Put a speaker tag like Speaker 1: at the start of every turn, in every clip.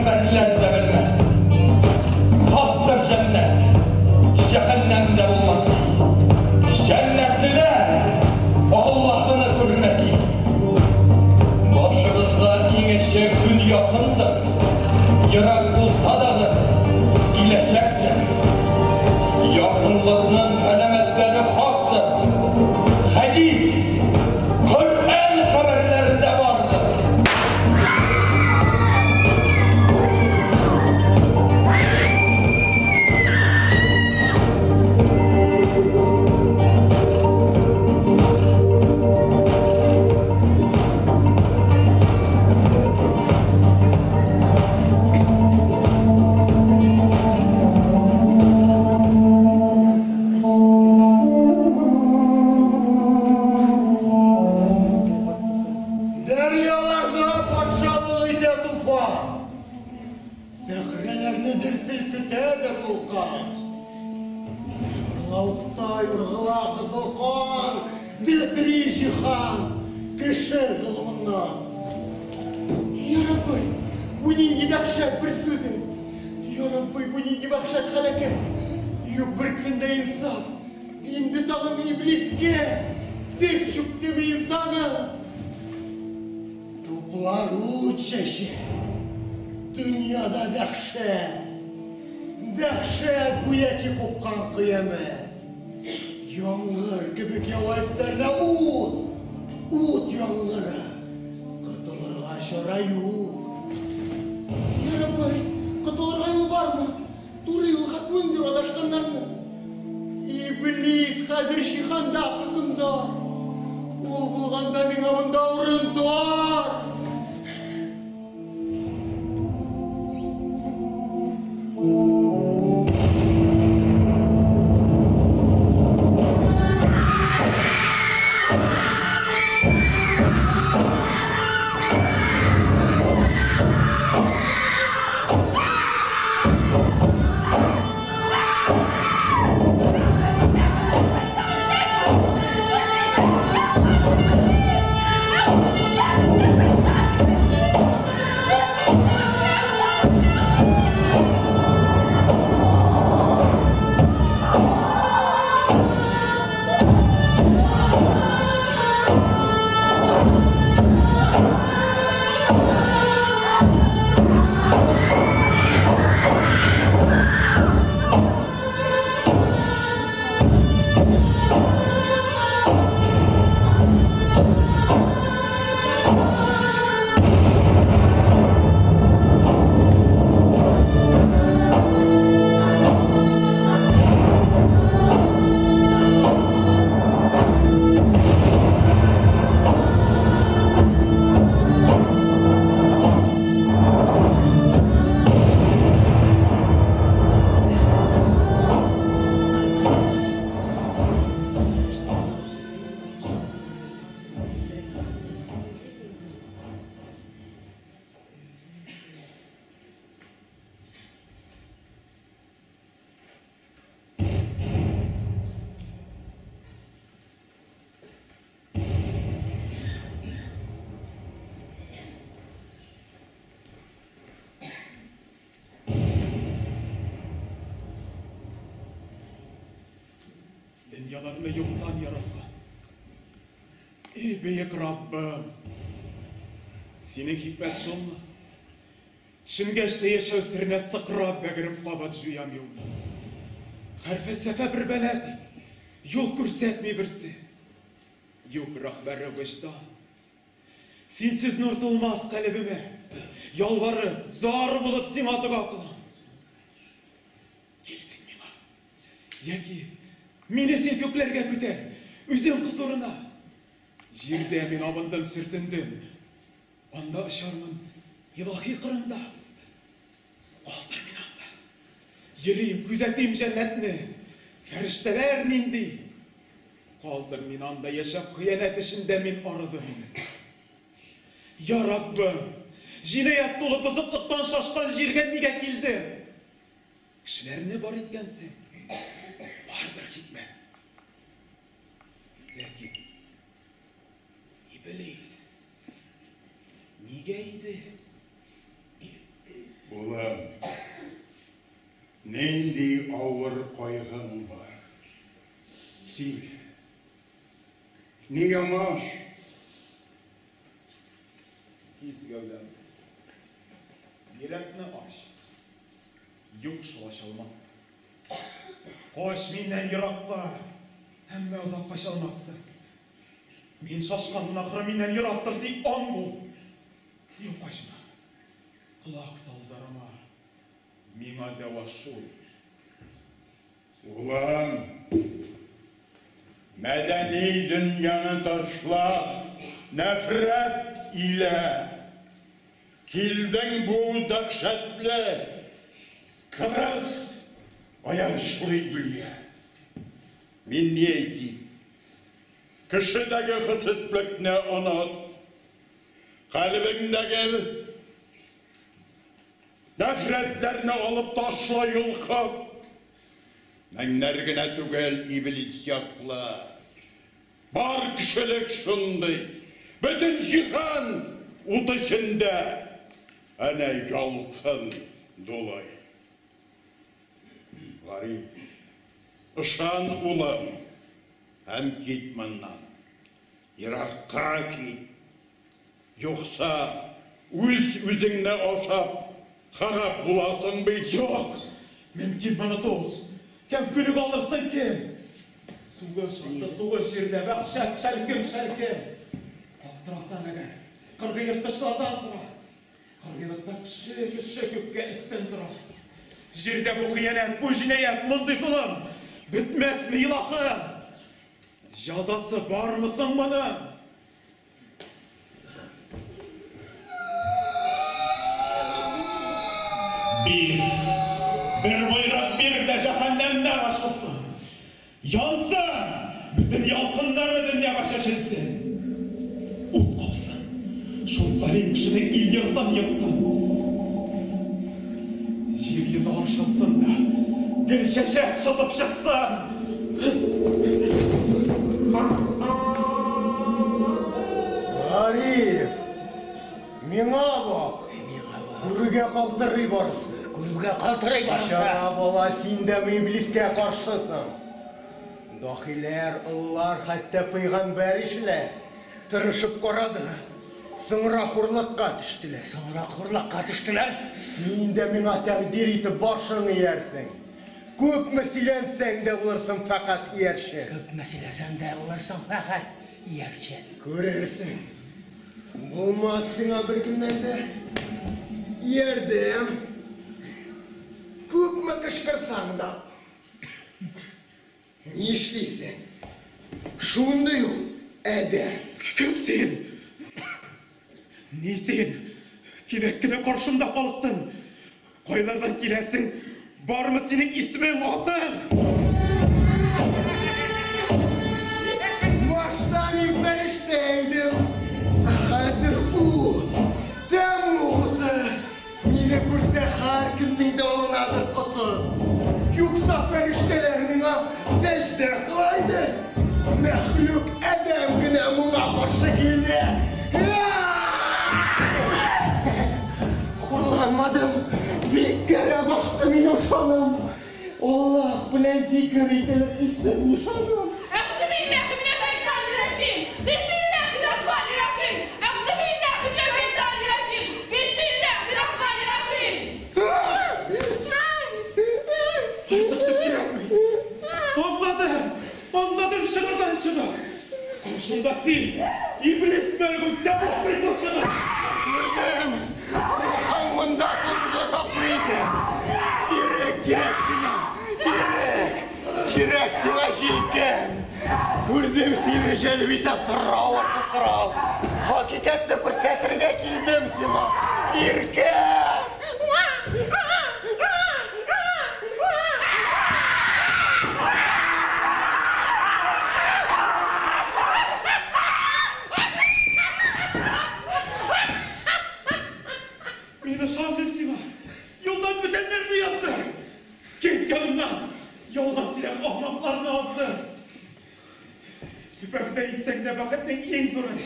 Speaker 1: Пәйгамбәрләр дә белмәс. Хастыр җәннәт, җәһәннәм дә булмаки. Җәннәтлеләр Аллаһыны күрмәки. Башыбызга иң эче көн якындыр, ерак булса дагы киләчәктер. Якынлыкның галәмәтләре хактыр. Хәдис, Коръән хәбәрләрендә бардыр.
Speaker 2: Дәрьяларда патшалык итә туфан. Сәхрәләрне дер селкетә дә вулкан. Шарлавыктай ыргыла кызыл кан, Детри җиһан кеше золымыннан. Я Раббый, бу нинди дәһшәт бер сүзең! Я Раббый, бу нинди вәхшәт һәлакәт! Юк бер көндә инсаф, инде тагын иблискә тез чүктеме инсаным? Туплар ут чәчә, дөньяда дәһшәт, дәһшәт гүяки купкан кыямәт. Яңгыр кебек ява өсләренә ут, ут яңгыры. Котылырга чара юк. Я Раббый, котылырга юл бармы? Туры юлга күндер адашканнарны. Иблис хәзер җиһанда хөкемдар. Ул булганда миңа монда урын тар.
Speaker 3: Дөньяларны юктан яраткан. Эй, бөек Раббым! Синең хикмәт шулмы? Төшенгәч тә яшәү серенә сыкрап бәгырем кабат җуям юлны. Һәр фәлсәфә бер бәла тик, юл күрсәтми берсе. Юк рәһбәре вөҗдан. Синсез нур тулмас калебемә. Ялварып, зар булып сиңа дога кылам. Кил син миңа. Яки мине син күкләргә күтәр, үзең хозурына. Җирдә мин абындым, сөртендем. Анда очармын илаһи кырыңда. Калдыр мине анда. Йөрим, күзәтим җәннәтне. Фәрештәләр нинди. Калдыр мине анда яшәп, хыянәт эчендә мин арыдым инде. Я Раббым, җинаять тулы бозыклыктан шашкан җиргә нигә килдем? Кешеләрне бар иткәнсең, бардыр хикмәт. Ләкин Иблис нигә иде?
Speaker 4: Улым, нинди авыр кайгың бар? Сөйлә. Ни йомыш?
Speaker 3: Кис гәүдәмне. Йөрәкне ач. Юк шул ачылмас. Кач миннән еракка, әмма озак кача алмассың. Мин шашкан ахыры миннән ерактыр, тик аң бул. Юк, качма. Колак сал зарыма. Миңа дәва шул.
Speaker 4: Улым, мәдәни дөньяны ташлап, нәфрәт илә килдең бу дәһшәтле, кырыс, аянычлы илгә. Мин ни әйтим? Кешедәге хөсетлекне оныт. Калбеңдәге нәфрәтләрне алып ташла йолкып. Меңнәр генә түгел иблис яклы. Бар кешелек шундый. Бөтен җиһан ут эчендә. Әнә ялкын дулый. Гарип, ышан, улым, һәм кит моннан. Еракка кит. Юкса үз үзеңне ашап харап буласың бит.
Speaker 3: Юк! Мөмкин моны тул. Кем көлеп алырсың кем? Сугыш атты, сугыш җирдә, вәхшәт, шәлкем, шәлкем. Аптырасаң әгәр, кыргый ерткычлардан сора. Кыргыйлыкта кеше, кеше күпкә өстен тора. Җирдә бу хыянәт, бу җинаять, мондый золым бетмәсме, илаһым? Җәзасы бармы соң моның? Бир, бер боерык бир дә җәһәннәмнәр ачылсын. Янсын, бөтен ялкыннары дөньяга чәчелсен. Ут капсын, шул залим кешенең ил-йортын ексын. Җир йөзе арчылсын да, гөл чәчәк шытып чыксын.
Speaker 2: Гариф, миңа бак. Күрүгә калтырый барысы.
Speaker 5: Күрүгә калтырый барысы.
Speaker 2: Бичара бала, син дә иблискә каршысың. Дахиләр, олылар, хәтта пәйгамбәр ишеләр тырышып карады. Соңра хурлыкка төштеләр.
Speaker 5: Соңра хурлыкка төштеләр.
Speaker 2: Син дә миңа тәкъдир итеп башың иярсең. Күпме сөйләнсәң дә булырсың фәкать иярчен.
Speaker 5: Күпме сөйләсәң дә булырсың фәкать иярчен.
Speaker 2: Күрерсең. Булмас сиңа беркемнән дә ярдәм. Күпме кычкырсаң да. Нишлисең? Шундый ул адәм.
Speaker 3: Кем син? Ни син? Кинәт кенә каршымда калыктың. Кайлардан киләсең? Бармы синең исемең, атың?
Speaker 2: Башта мин фәрештә идем, ә хәзер ут, тәмуг уты. Мине күрсә һәркемнең дә алынадыр коты. Юкса фәрештәләр миңа сәҗдә кыла иде. Мәхлук адәм генә моңа каршы килде. Хурланмадым, бик кәрәк ашты минем шаным. Аллаһ белән зикер ителер исем нишаным.
Speaker 6: Әгъузу биллаһи минәш шайтанир раҗим. Бисмиллаһир рахманир рахим. Әгъузу биллаһи минәш шайтанир раҗим. Бисмиллаһир рахманир рахим.
Speaker 3: Артык сүз кирәкми. Аңладым, аңладым чыгырдан чыгып. Каршымда син, иблис мәлгунь тәмуг кыйпылчыгы.
Speaker 2: Күрдем, рухың монда тынгы тапмый икән. Ирек кирәк сиңа, ирек, кирәк сиңа җилкән. Күрдем сине җәлеп итә сорау арты сорау. Хакыйкатьне күрсәтергә килдем сиңа, иркәм.
Speaker 3: Мин ышанмыйм сиңа. Юлдан бүтәннәрне яздыр. Кит янымнан. Ялган сөйләп ахмакларны аздыр. Вәгъдә итсәң дә бәхетнең иң зурын.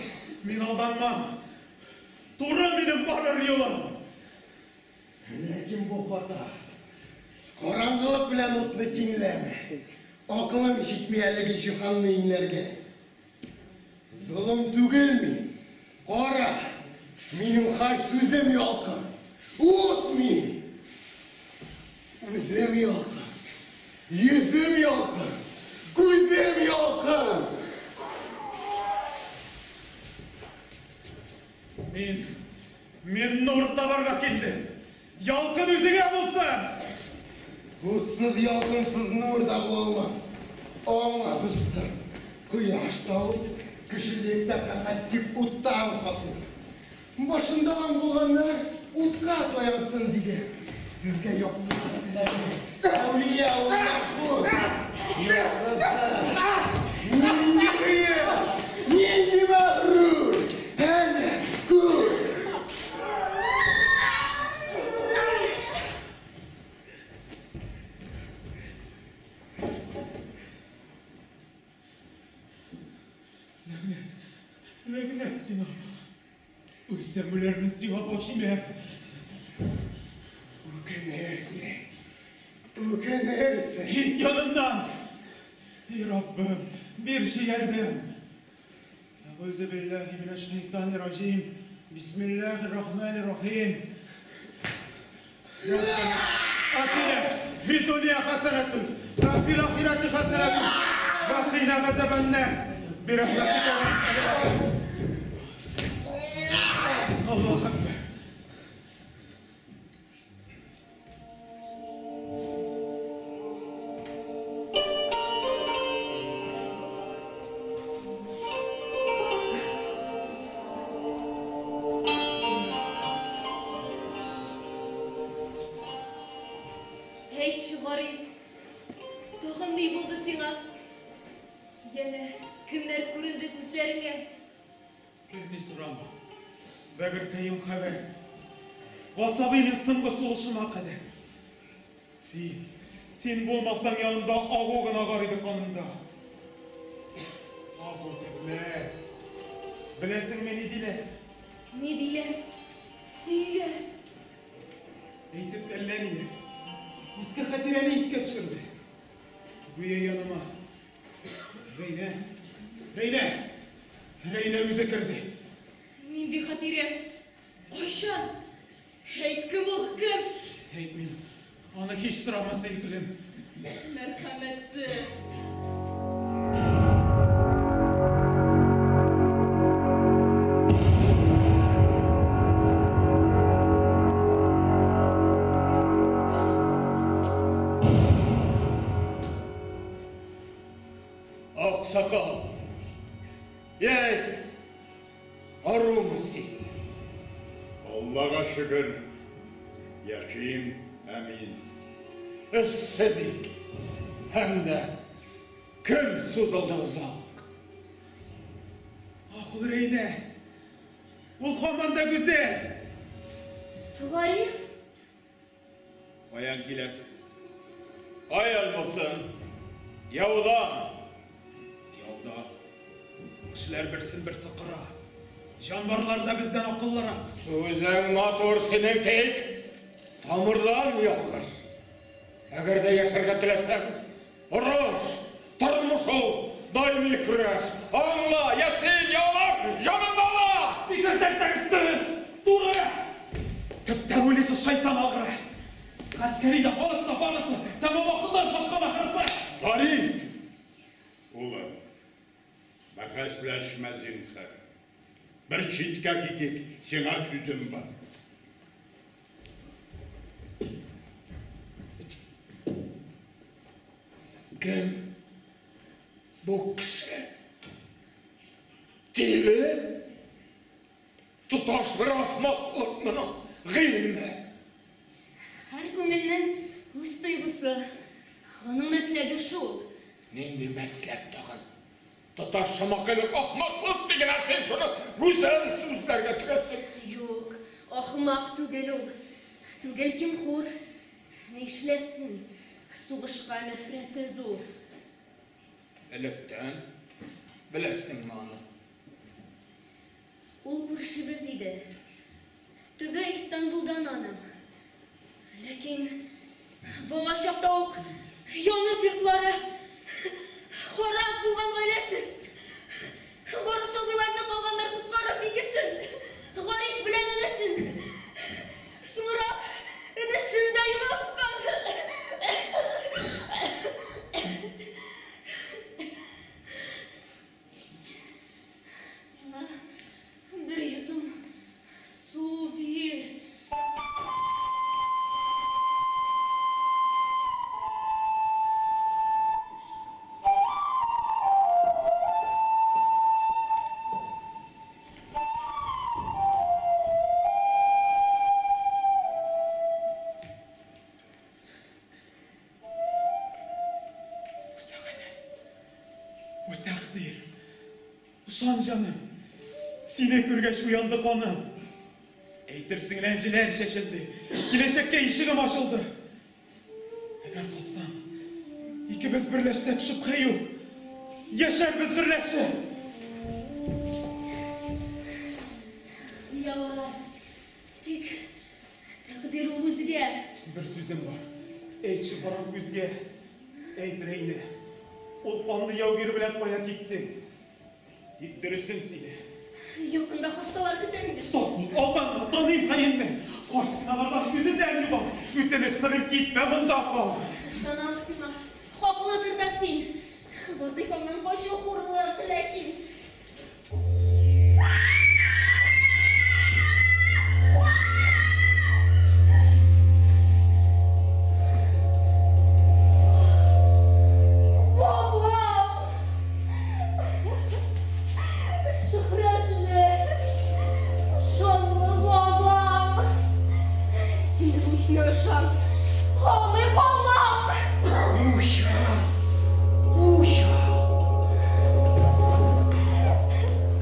Speaker 3: Мин алданмам. Туры минем барыр юлым.
Speaker 2: Әллә Ләкин бу хата. Караңгылык белән утны тиңләмә. Акылым җитми әлеге җиһанны иңләргә. Золым түгел мин. Кара, минем һәр сүзем ялкын. Ут мин. Үзем ялкын. Йөзем ялкын. Күзем ялкын.
Speaker 3: Мин нур табарга килдем. Ялкын үзеңә булсын!
Speaker 2: Утсыз, ялкынсыз нур да була алмас. Аңла, дустым, кояш та ут, кешелек тә фәкать тик уттан хасил. Башында аң булганнар утка таянсын дигән. Сезгә яктылык теләгән әүлия ул мәхмүт. Нинди бөек, нинди мәгърур! Әнә, күр!
Speaker 3: Ләгънәт, ләгънәт сиңа. Үлсәм үләрмен, сиңа баш имәм.
Speaker 2: Үкенерсең, үкенерсең.
Speaker 3: Кит янымнан! Эй, Раббым, бирче ярдәм. Әгъүзү биллаһи минәш шайтанир раҗим. Бисмиллаһир рахманир рахим. Атина фи дөнья хәсәнәтун ва фил ахирәти хәсәнәтун ва кина газабаннар. Бирахмәтикә Аллаһу акбар.
Speaker 6: Әйтче, Гариф, тагын ни булды сиңа? Янә кемнәр күренде күзләреңә?
Speaker 3: Берни сорама. Бәгырькәем хәбәр. Гасабый мин соңгы сулышыма кадәр. Син, син булмасаң янымда агу гына агар иде канымда. Ах, ул күзләр. Беләсеңме, ни диләр?
Speaker 6: Ни диләр? Сөйлә.
Speaker 3: Әйтеп әллә ниләр. Иске хатирәне искә төшерде. Гүя яныма Рәйнә, Рәйнә, Рәйнә үзе керде.
Speaker 6: Нинди хатирә? Кайчан? Әйт, кем ул, кем?
Speaker 3: Әйтмим. Аны һич сорама, сөеклем.
Speaker 6: Мәрхәмәтсез.
Speaker 4: Аксакал, әйт, арумы син? Аллага шөкер, яшим, әмин. Эссе бик, һәм дә көн сузылды озак.
Speaker 3: Ах, ул Рәйнә! Ул һаман да гүзәл!
Speaker 6: Гариф?
Speaker 3: Каян киләсез?
Speaker 4: Каян булсын? Яудан.
Speaker 3: Яуда. Кешеләр берсен-берсе кыра. Җанварлар да бездән акыллырак.
Speaker 4: Сүзең матур синең, тик тамырдан ялгыш. Әгәр дә яшәргә теләсәң, орыш, тормыш ул, даими көрәш. Аңла, я син яулап, җаныңны ала!
Speaker 3: Фикер тәртәгез дөрес, туры. Төптән уйлыйсыз, шайтан алгыры. Гаскәри дә, халык та барысы тәмам акылдан шашкан ахрысы.
Speaker 4: Гариф! Улым, бәхәсләшмә зинһар. Бер читкә китик, сиңа сүзем бар. Кем бу кеше? Тиле? Тоташ бер ахмаклык моның, гыйльме?
Speaker 7: Һәр күңелнең үз тойгысы, аның мәсләге шул.
Speaker 4: Нинди мәсләк тагын? Тоташ шамакайлык, ахмаклык диген, ә син шуны гүзәл сүзләргә төрәсең.
Speaker 7: Юк, ахмак түгел ул. Түгел ким-хур. Нишләсен, сугышка нәфрәте зур.
Speaker 4: Электән беләсеңме аны?
Speaker 7: Ул күршебез иде. Төбе Истанбулдан аның. Ләкин бала чакта ук янып йортлары, харап булган гаиләсе. Бары сабыйларны калганнар коткарып икесен, Гариф белән энесен. Соңрак энесен дә югалткан. Миңа бер йотым су бир.
Speaker 3: Бу сәгадәт, бу тәкъдир. Ышан, җаным, сине күргәч уянды каным. Әйтерсең лә энҗеләр чәчелде, киләчәккә ишегем ачылды. Әгәр калсам, икебез берләшсәк, шөбһә юк, яшәрбез гөрләшеп.
Speaker 7: Ялар, тик тәкъдир ул үзгә.
Speaker 3: Бер сүзем бар, әйтче карап күзгә. Әйт, Рәйнә, ул канлы яугир белән кая киттең? Тик дөресен сөйлә.
Speaker 7: Якында хасталар көтә мине.
Speaker 3: Сатмыйм, алданма, таныйм хаинне. Кач син алардан, сүзеңнән югал. Үтенеп сорыйм, китмә, монда кал.
Speaker 7: Ышанам сиңа, хаклыдыр да син. Вазыйфаңнан качу хурлык, ләкин. Бабам! Шөһрәтле, шанлы бабам! Синең үченә ышан, калмый калмам!
Speaker 5: Уча! Уча!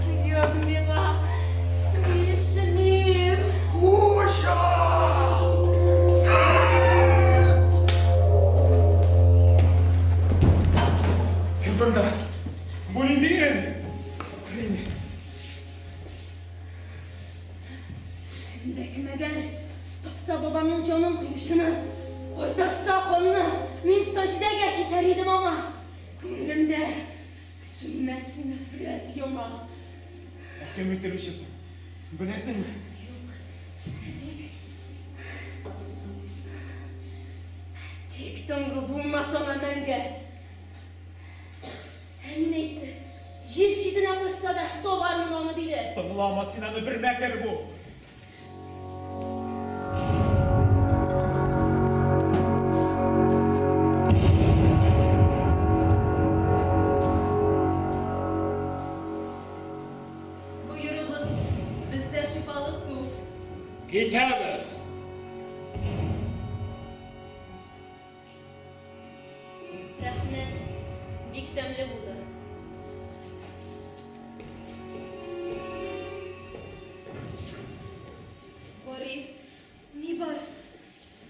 Speaker 7: Кыен миңа, нишлим?
Speaker 2: Уча!
Speaker 3: Кем монда? Бу нинди өн? Рәйнә.
Speaker 7: Бәк мәгәр тапса бабамның җанын кыючыны, кайтарса канны, мин саҗдәгә китәр идем аңа. Күңелемдә сүнмәс нәфрәт яна.
Speaker 3: Ә кем үтерүче соң? Беләсеңме?
Speaker 7: Тик тынгы булмас аңа мәңге. Әмин әйтте, җир читенә качса да табармын аны, диде.
Speaker 3: Тыңлама син аны, бер мәкер бу.
Speaker 6: Боерыгыз, бездә шифалы су.
Speaker 4: Китәбез!
Speaker 7: Рәхмәт, бик тәмле булды. Гариф, ни бар?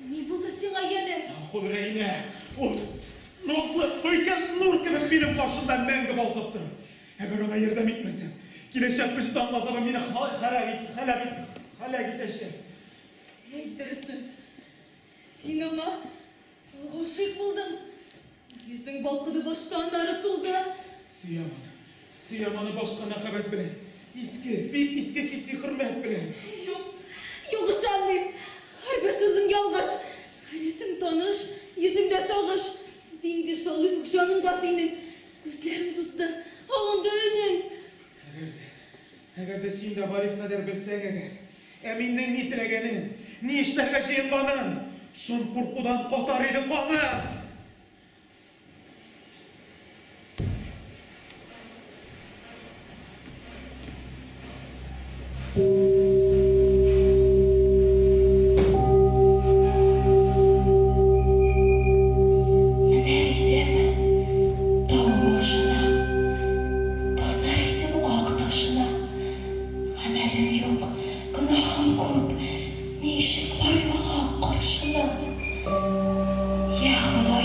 Speaker 7: Ни булды сиңа янә?
Speaker 3: Ах, ул Рәйнә, ул назлы, һәйкәл нур кебек минем каршымда мәңге балкып тора. Әгәр аңа ярдәм итмәсәм, киләчәк вөҗдан газабы мине һәлак итәчәк.
Speaker 6: Әйт дөресен. Син аңа гашыйк булдың. Йөзең балкыды башта, аннары сулды.
Speaker 3: Сөям аны. Сөям аны башка мәхәббәт белән. Иске, бик иске хисси хөрмәт белән.
Speaker 6: Юк, юк, ышанмыйм. Һәрбер сүзең ялгыш. Халәтең таныш, йөзеңдә сагыш. Диңгез шаулый күк җаныңда синең. Күзләрең тузды, алынды өнең.
Speaker 3: Әгәр дә, әгәр дә син дә Гариф кадәр белсәң әгәр, Әминнең ни теләгәнен, ни эшләргә җыенганын, шом куркудан катар иде каны.
Speaker 8: Менәр идем тау башына, басар идем ак ташына. Гамәлем юк, гөнаһым күп, ничек барыйм Хак каршына? Йа Ходаем!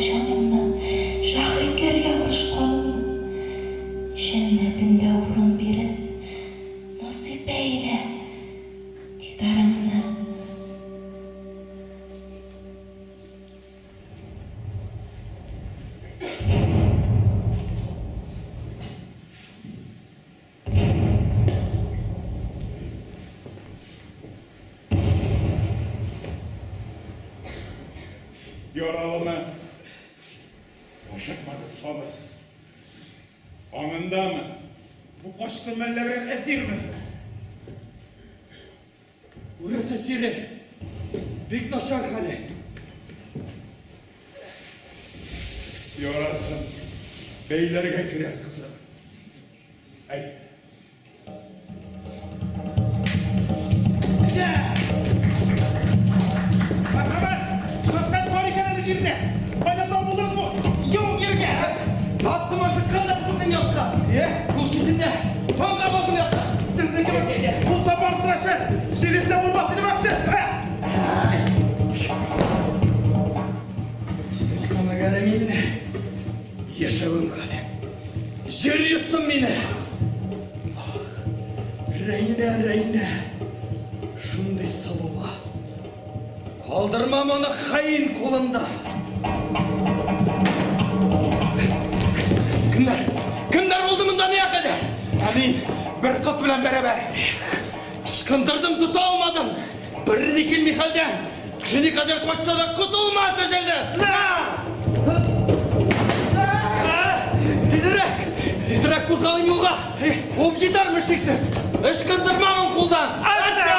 Speaker 8: җанымны шаһитләргә кушканмын. Җәннәтеңдә урын биреп, насыйп әйлә дидарыңны.
Speaker 4: Яралымы? Ашыкмады, сабыр. Аңындамы?
Speaker 3: Бу качкын мәллә берәр әсирме?
Speaker 2: Урыс әсире. Бик начар хәле.
Speaker 4: Ярасын бәйләргә кирәк, кызым. Әйт.
Speaker 1: Мәрхәмәт! Шәфкать бар икән әле җирдә. Кайдан табылдыгыз бу? Яу ергә!
Speaker 2: Таптым ашыкканнар сезнең якка. Кул читендә. Таңга бардым якка.
Speaker 1: Сезнең кебек булса барысы да шәп. Җир булмас иде бакчы.
Speaker 2: Булса мәгәр мин яшәвем хәлем. Җир йотсын мине. Ах, Рәйнә, Рәйнә. Шундый сылула. Калдырмам аны хаин кулында. Кемнәр? Кемнәр булды монда миңа кадәр?
Speaker 3: Ә мин бер кыз белән бәрабәр.
Speaker 2: Ычкындырдым, тота алмадым. Берни килми хәлдән. Кеше никадәр качса да котылмас әҗәлдән. Тизрәк! Тизрәк кузгалын юлга. Куып җитәрме шиксез. Ычкындырмамын кулдан. Атса!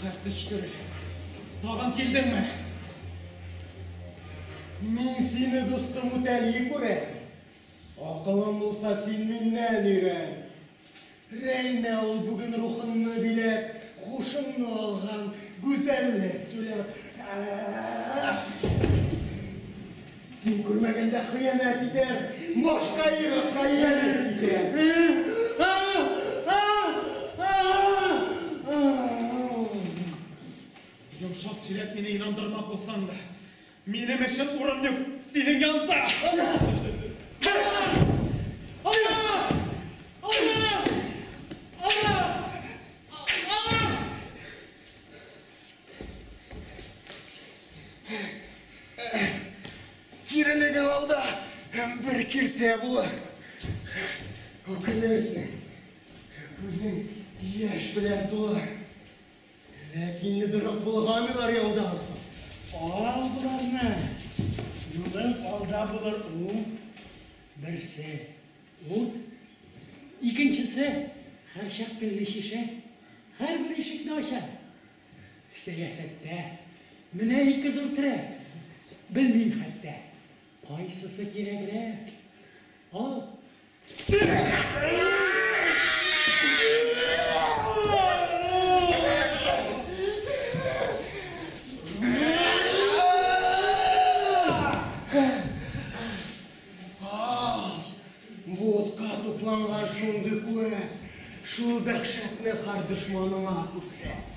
Speaker 3: Каһәр төшкере. Тагын килдеңме?
Speaker 2: Мин сине дустым үтәли күрәм. Акылың булса син миннән өйрән. Рәйнә ул бүген рухыңны биләп, хушыңны алган, гүзәллек түләп. Син күрмәгәндә хыянәт итәр, башка ир-атка ияреп китәр.
Speaker 3: Йомшак сөйләп мине инандырмак булсаң да, минем өчен урын юк синең янда.
Speaker 2: Кирелегең алда бер киртә булыр. Үкенерсең. Күзең яшь белән тулар. Ләкин йодрык булгамыйлар юлдан соң.
Speaker 5: Ал боларны. Юлың алда булыр ул. Берсе ут, икенчесе һәрчак телле шешә. Һәрбер ишекне ача. Сәясәттә менә ике зур терәк. Белмим хәтта, кайсысы кирәгрәк. Ал.
Speaker 2: Ал, бу утка тупланган шундый куәт, шул дәһшәтне һәр дошманыңа күрсәт.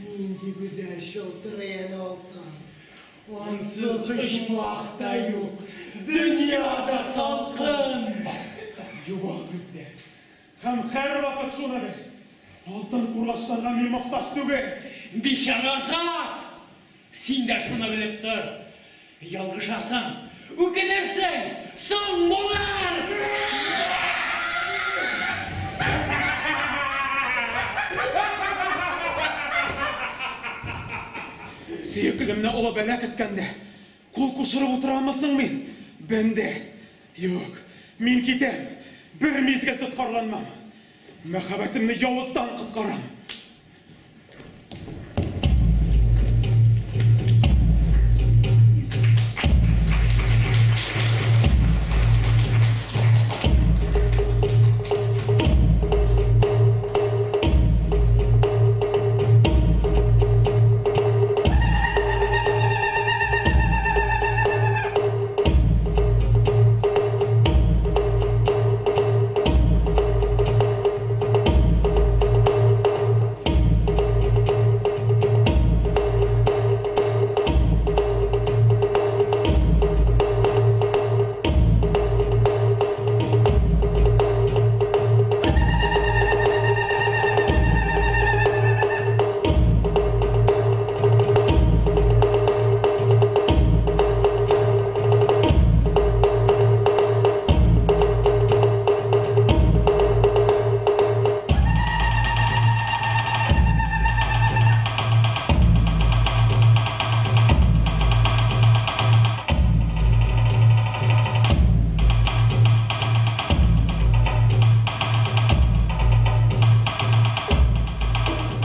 Speaker 2: Нинди гүзәл чылтырый әнә алтын. Ансыз оҗмах та юк, дөнья да салкын.
Speaker 3: Югал күздә. Һәм һәрвакыт шуны бел. Алтын кургашларга мин мохтаҗ түгел.
Speaker 5: Бичара зат! Син дә шуны белеп тор. Ялгышасың, үкенерсең, соң булыр!
Speaker 3: Сөеклемне олы бәла көткәндә, кул кушырып утырамысың мин? Бәндә. Юк, мин китәм. Бер мизгел тоткарланмам. Мәхәббәтемне явыздан коткарам.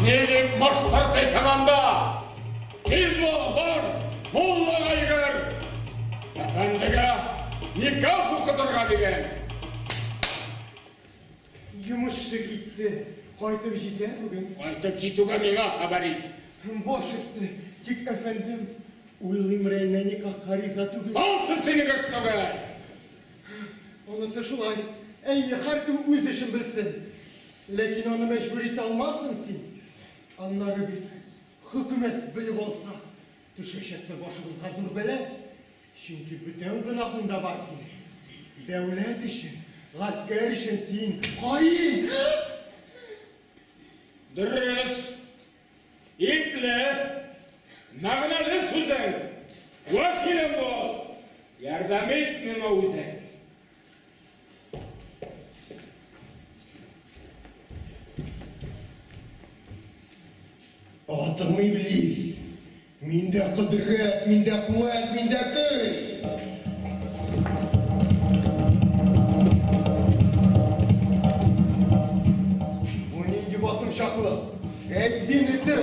Speaker 4: Ни дип мыштырдыйсың анда? Тиз бул, бар, муллага йөгер! Әфәндегә никах укытырга диген!
Speaker 2: Йомышчы китте. Кайтып җитәр бүген.
Speaker 4: Кайтып җитүгә миңа хәбәр ит.
Speaker 2: Баш өсте, тик әфәндем, уйлыйм Рәйнә никахка риза түгел.
Speaker 4: Ансы синең эш түгел!
Speaker 2: Анысы шулай. Әйе, һәркем үз эшен белсен. Ләкин аны мәҗбүр итә алмассың син. Аннары бит хөкүмәт белеп алса, төшәчәктер башыбызга зур бәла. Чөнки бүтән гөнаһың да бар синең. Дәүләт өчен, гаскәр өчен син хаин!
Speaker 4: Дөрес, ипле, мәгънәле сүзең. Вәкилем бул, ярдәм ит миңа үзең.
Speaker 1: Атым иблис! Миндә кодрәт, миндә куәт, миндә көч!
Speaker 2: Бу нинди басымчаклык? Әй син, эте!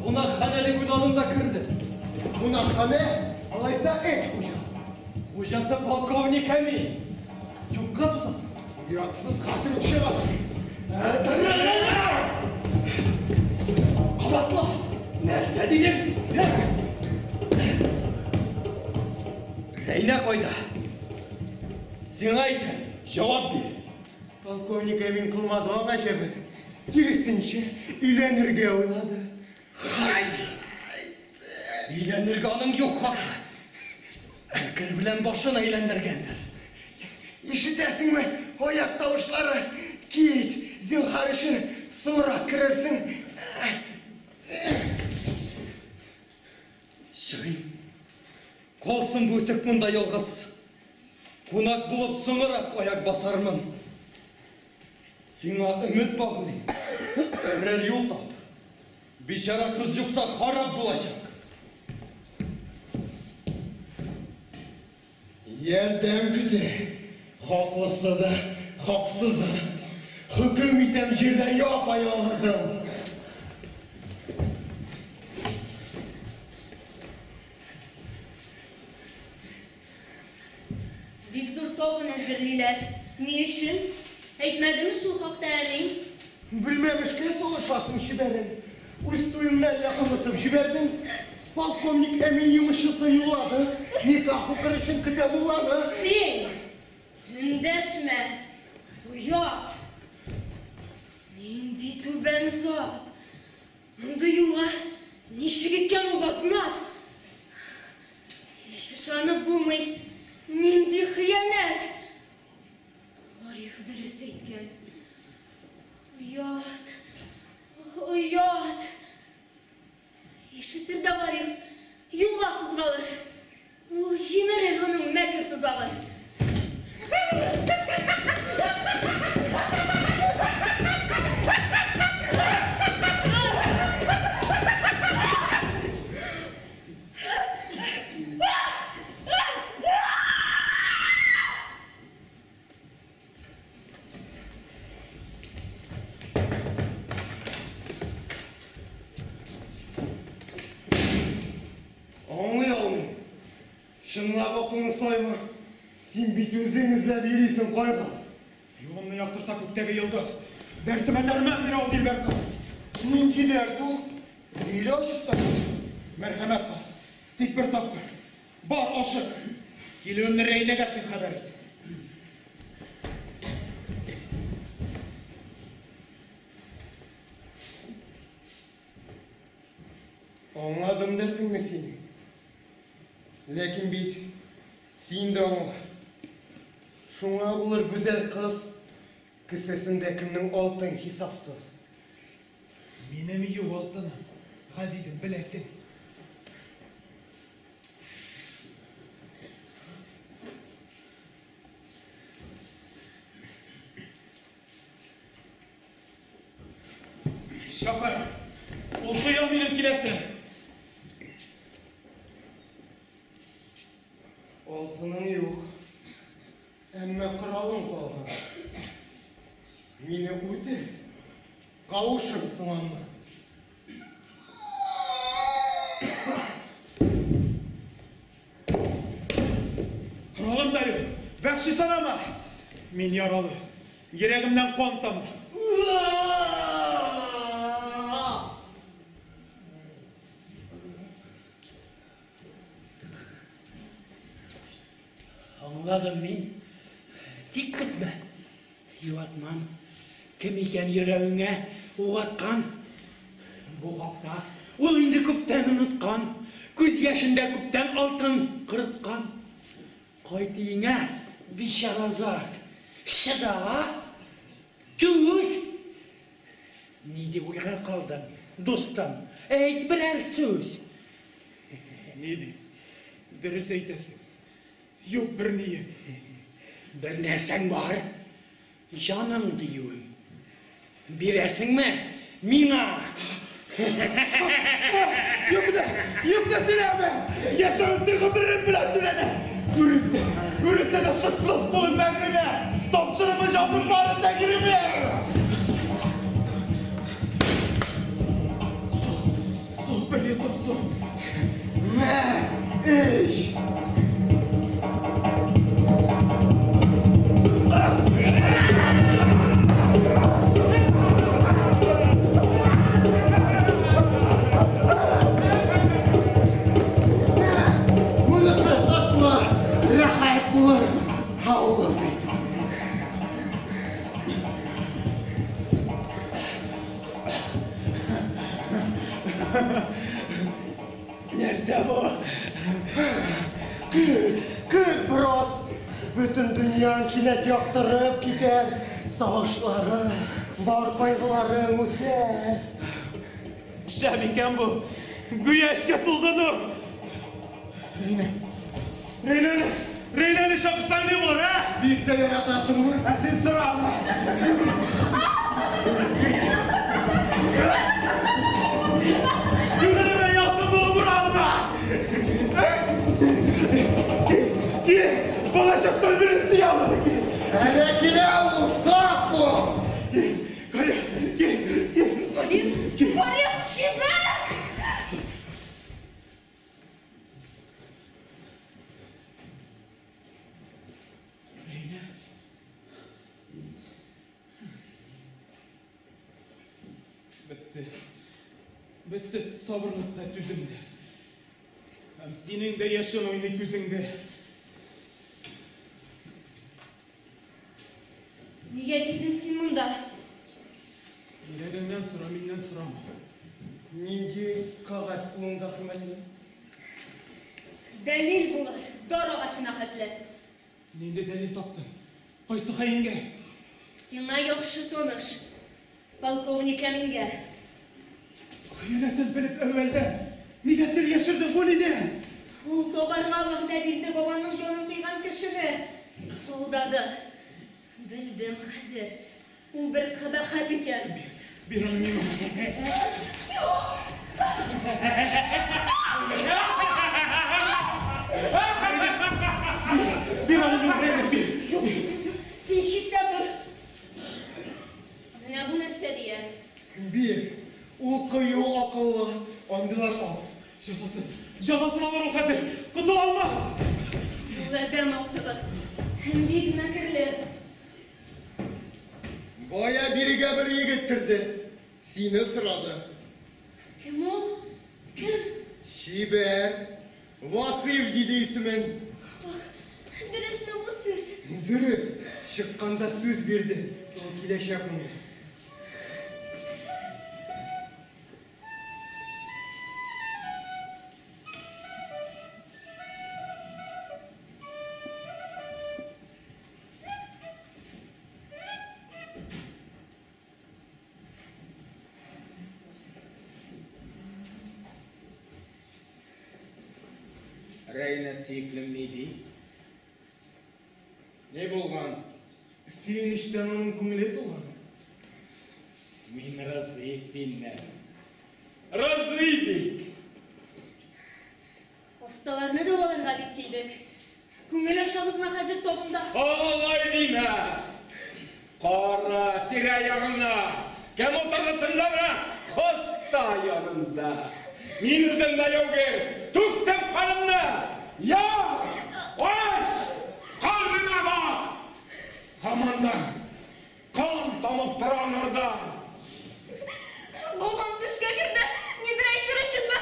Speaker 2: Кунакханәлек уйладым да кердем. Кунакханә, алайса эт хуҗасы. Хуҗасы полковник Әмин. Юкка тузасың.
Speaker 1: Оятсыз хәзер үк чыгып!
Speaker 2: Кабатла! Нәрсә дидем?
Speaker 1: Рәйнә кайда? Сиңа әйтәм, җавап бир.
Speaker 2: Полковник Әмин кылмады аңа җәбер. Киресенчә, өйләнергә уйлады.
Speaker 1: Хай! Өйләнергә аның юк хакы. Әкер белән башын әйләндергәндер.
Speaker 2: Ишетәсеңме, аяк тавышлары? Кит, зинһар өчен соңрак керерсең.
Speaker 1: Чыгыйм. Калсын бу үтек монда ялгыз. Кунак булып соңрак аяк басармын. Сиңа өмет баглыйм. Берәр юл тап. Бичара кыз юкса харап булачак.
Speaker 2: Ярдәм көтә. Хаклысы да, хаксызы. Хөкем итәм җирдә япа-ялгызым.
Speaker 7: Бик зур табын әзерлиләр. Ни өчен? Әйтмәдеме шул хакта Әмин?
Speaker 2: Белмәмешкә салышасың, чибәрем. Үз туеңны әллә онытып җибәрдең? Полковник Әмин йомышчысын юллады. Никах укыр өчен көтә мулланы.
Speaker 7: Син! Эндәшмә! Оят! Нинди түбән зат! Мондый юлга ничек иткән ул базнат? Һич ышанып булмый, нинди хыянәт! Гариф дөрес әйткән. Оят! Оят! Ишетер дә Гариф, юлга кузгалыр. Ул җимерер аның мәкер тозагын.
Speaker 2: Аңлый алмыйм. Чынлап акылың саймы? Син бит үзең эзләп йөрисең кайгы.
Speaker 3: Юлымны яктырта күктәге йолдыз. Дәртемә дәрман бирә ул дилбәр кыз.
Speaker 2: Нинди дәрт ул? Сөйлә ачыктан.
Speaker 3: Мәрхәмәт кыл. Тик бер тапкыр. Бар, ашык. Килүемне Рәйнәгә син хәбәр ит.
Speaker 2: Аңладым дәрсеңме сине? Ләкин бит син дә аңла. Шуңа булыр гүзәл кыз кесәсендә кемнең алтын хисапсыз.
Speaker 3: Минем юк алтыным, газизем, беләсең. Чакыр! Ул тоя минем киләсен!
Speaker 2: Алтының юк, әмма коралың калган. Мине үтер, Кавышырсың аны.
Speaker 3: Коралым да юк. Вәхши санама. Мин яралы. Йөрәгемнән кан тама.
Speaker 5: Аңладым мин. Тик көтмә. Юатмам. Кем икән йөрәгеңә уаткан? Бу хакта ул инде күптән оныткан. Күз яшендә күптән алтын кырыткан. Кайт өеңә, бичара зат. Чыда, түз. Ни дип уйга калдың, дустым? Әйт берәр сүз.
Speaker 3: Ни дип? Дөрес әйтәсең. Юк бер ние.
Speaker 5: Бер нәрсәң бар. Җаның диюем. Бирәсеңме миңа?
Speaker 3: Юк да, юк да сөйләмә. Яшәвемне гомерем белән түләнә. Үлемсә, үлемсә дә шыксыз булып мәңгемә. Тапшырырмын җаным барын тәңремә. Су, су, бер йотым су.
Speaker 2: Мә, эч. Монысы татлы, рәхәт булыр. Авыз ит.
Speaker 3: Нәрсә бу?
Speaker 2: Көт, көт бераз. Бөтен дөньяң кинәт яктырып китәр. Сагышларың, бар кайгыларың үтәр.
Speaker 3: Шәп икән бу. Гүя эчкә тулды нур. Рәйнә. Рәйнәне, Рәйнәне чакырсаң ни булыр, ә?
Speaker 2: Бик тә яратасыңмы?
Speaker 3: Ә син сорама. Күңелемә якын булып уралма. Ки, балачактан бире сөям.
Speaker 2: Әнә килә ул, сак бул.
Speaker 3: Кая, ки, ки.
Speaker 7: Гариф, Гариф, җибәр!
Speaker 3: Рәйнә. Бетте. Бетте сабырлык та, түзем дә. Һәм синең дә яшен уйный күзеңдә.
Speaker 7: Нигә килдең син монда?
Speaker 3: Йөрәгеңнән сора, миннән сорама.
Speaker 2: Нинди кәгазь кулыңда, хөрмәтлем?
Speaker 7: Дәлил булыр, дар агачына хәтле.
Speaker 3: Нинди дәлил таптың? Кайсы хаингә?
Speaker 7: Сиңа яхшы таныш, полковник Әмингә.
Speaker 3: Хыянәтен белеп әүвәлдә, нигә тел яшердең бу нидән?
Speaker 7: Ул табарга вәгъдә бирде бабаның җанын кыйган кешене. Алдады. Белдем хәзер. Ул бер кабахәт икән.
Speaker 3: Бир аны миңа. Бир аны миңа, Рәйнә, бир.
Speaker 7: Юк, син читтә тор. Менә бу нәрсә дия.
Speaker 2: Бир. Ул кыю, акыллы, андыйлар аз.
Speaker 3: Җәзасын, җәзасын алыр ул хәзер. Котыла алмас.
Speaker 7: Ул адәм актыгы. Һәм бик мәкерле.
Speaker 2: Бая бирегә бер егет керде. Сине сорады.
Speaker 7: Кем ул? Кем?
Speaker 2: Чибәр. Васыйф диде исемен.
Speaker 7: Ах, дөресме бу сүз?
Speaker 2: Дөрес. Чыкканда сүз бирде. Ул киләчәк монда.
Speaker 4: Рәйнә сөеклем ни ди? Ни булган?
Speaker 2: Сөенечтән аның күңеле тулган.
Speaker 4: Мин разый синнән. Разый бик.
Speaker 7: Осталарны дәваларга дип килдек. Күңел ачабызмы хәзер табында?
Speaker 4: Алай димә. Кара, тирә-ягыңа. Кем утырды төнлә менә хоста янында? Мин үзем дә яугир, түктем канымны. Яр, ач, калбеңә бак. Һаман да кан тамып тора аңардан.
Speaker 7: Бабам төшкә керде, нидер әйтер өченме?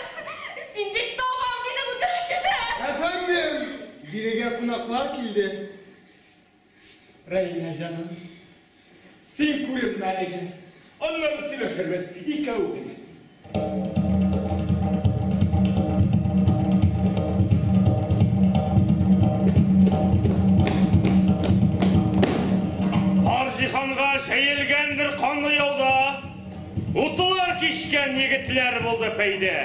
Speaker 7: Син бит табам, дидең үтерүчене.
Speaker 2: Әфәндем, бирегә кунаклар килде.
Speaker 4: Рәйнә җаным, син күренмә әлегә. Аннары сөйләшербез икәү генә.
Speaker 9: Бар җиһанга җәелгәндер канлы яуда, Утлар кичкән егетләр булды пәйдә.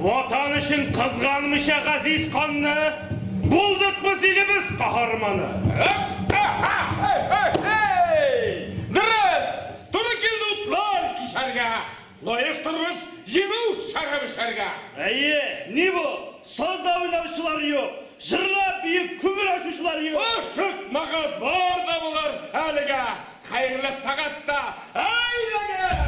Speaker 9: Ватан өчен кызганмыйча газиз канны, Булдык без илебез каһарманы.
Speaker 4: Дөрес! Туры килде утлар кичәргә. Лаектырбыз җиңү шәрабы эчәргә.
Speaker 9: Әйе, ни бу? Сазда уйнаучылар юк, җырлап, биеп, күңел ачучылар юк.
Speaker 4: Ашыкмагыз, бар да булыр әлегә. Хәерле сәгатьтә. Әйдәгез!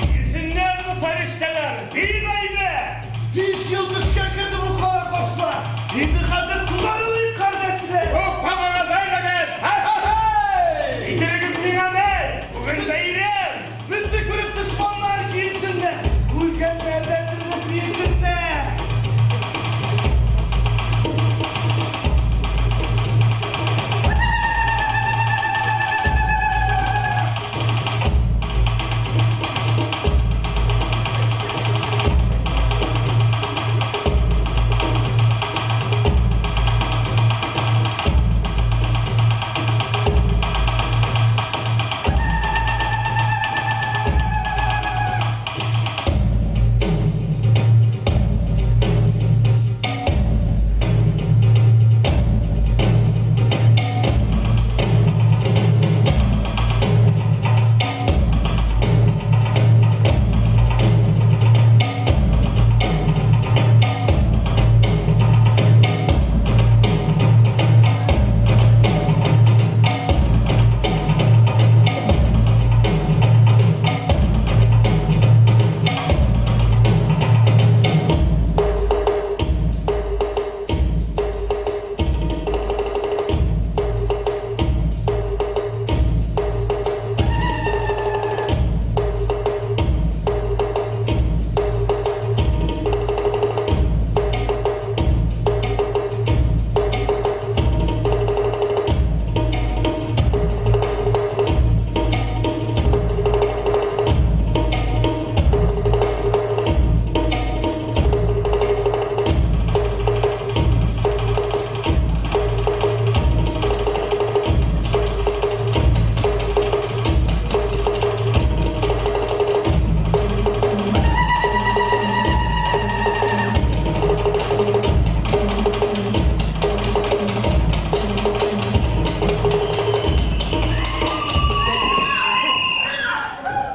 Speaker 9: Килсеннәр бу фәрештәләр, бик әйбәт!
Speaker 2: Биш ел төшкә керде бу кара кашлар. Инде хәзер тугарылыйк, кардәшләр.
Speaker 4: Туктамагыз, әйдәгез! Һәй-һәй-һәй!
Speaker 9: Китерегез миңа мәй! Бүген бәйрәм!
Speaker 2: Безне күреп дошманнар килсеннәр, үлгәннәр дә терелеп биесеннәр.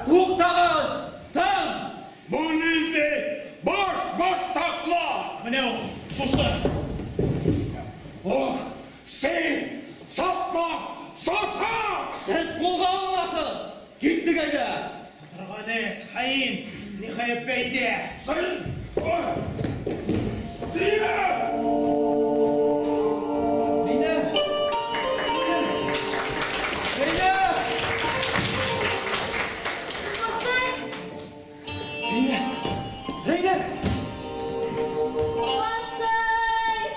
Speaker 1: Туктагыз! Тын!
Speaker 4: Бу нинди башбаштаклык?
Speaker 3: Менә ул, шушы.
Speaker 4: Ох, син, сатлык, сасык!
Speaker 1: Сез кулга алынасыз! Киттек әйдә!
Speaker 3: Котырган эт, хаин, ниһаять бәйдә.
Speaker 4: Син, син!
Speaker 1: Рәйнә! Рәйнә!
Speaker 7: Васыйф!
Speaker 1: Рәйнә! Рәйнә!
Speaker 7: Васыйф!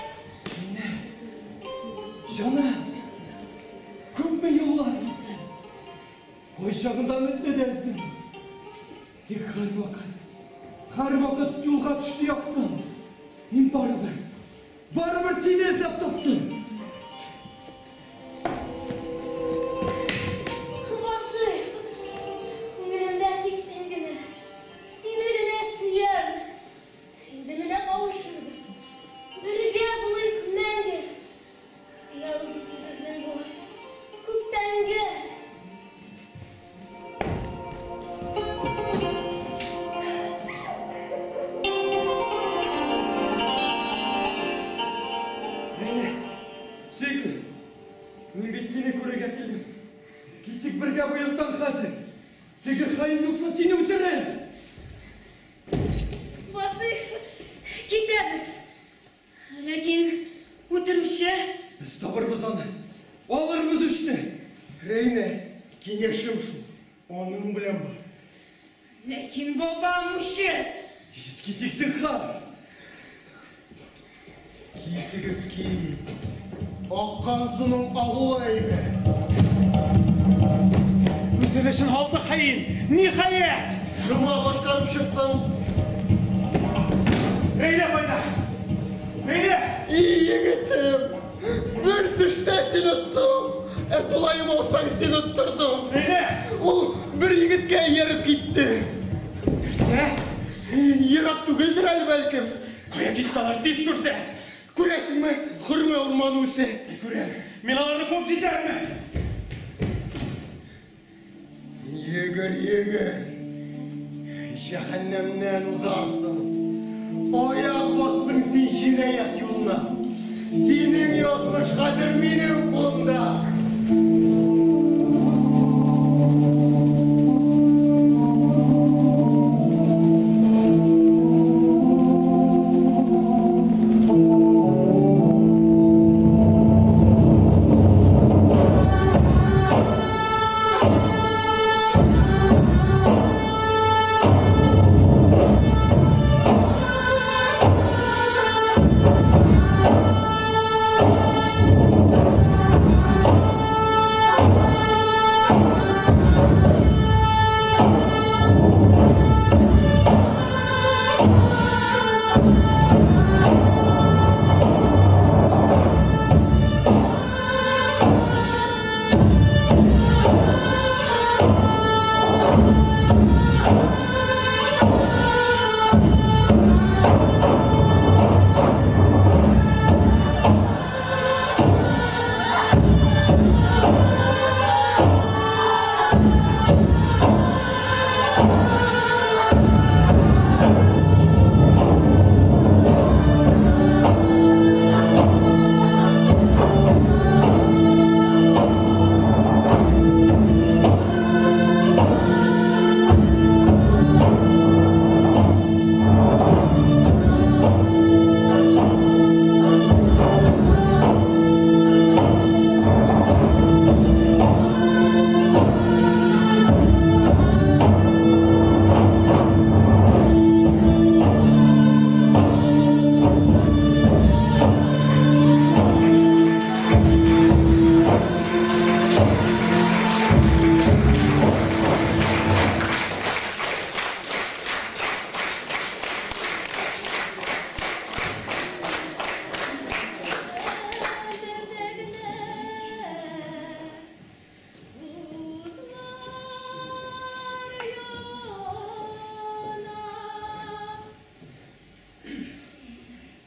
Speaker 1: Җаным! Күпме юллар гиздем. Кайчагында өметне дә өздем. Тик һәрвакыт, һәрвакыт юлга төште яктым. Мин барыбер, барыбер сине эзләп таптым.
Speaker 7: Васыйф! Күңелемдә тик син генә. Сине генә сөям. Инде менә кавышырбыз. Бергә булыйк мәңге. Хыял дус безнең бу. Күптәнге. Үтерәбез. Ләкин үтерүче...
Speaker 2: Без табырбыз аны. Алырбыз үчне. Рәйнә, киңәшем шул. Аның белән бар.
Speaker 7: Ләкин бабам үче.
Speaker 2: Тиз китик, зинһар. Китегез, кит. Аккан суның агуы әйбәт.
Speaker 3: Үзен өчен алды хаин. Ниһаять!
Speaker 2: Шома башкарып чыктым.
Speaker 3: Рәйнә кайда? Рәйнә!
Speaker 2: И егетем, бер төштә син оттым, ә тулаем алсаң син оттырдым.
Speaker 3: Рәйнә!
Speaker 2: Ул бер егеткә ияреп китте.
Speaker 3: Нәрсә?
Speaker 2: Ерак түгелдер әле бәлкем.
Speaker 3: Кая китте алар? Тиз күрсәт!
Speaker 2: Күрәсеңме, хөрмә урманы үсә.
Speaker 3: Күрәм. Мин аларны куып җитәрмен.
Speaker 2: Йөгер, йөгер. Җәһәннәмнән узарсың. Аяк бастың син җинаять юлына. Синең язмыш хәзер минем кулымда.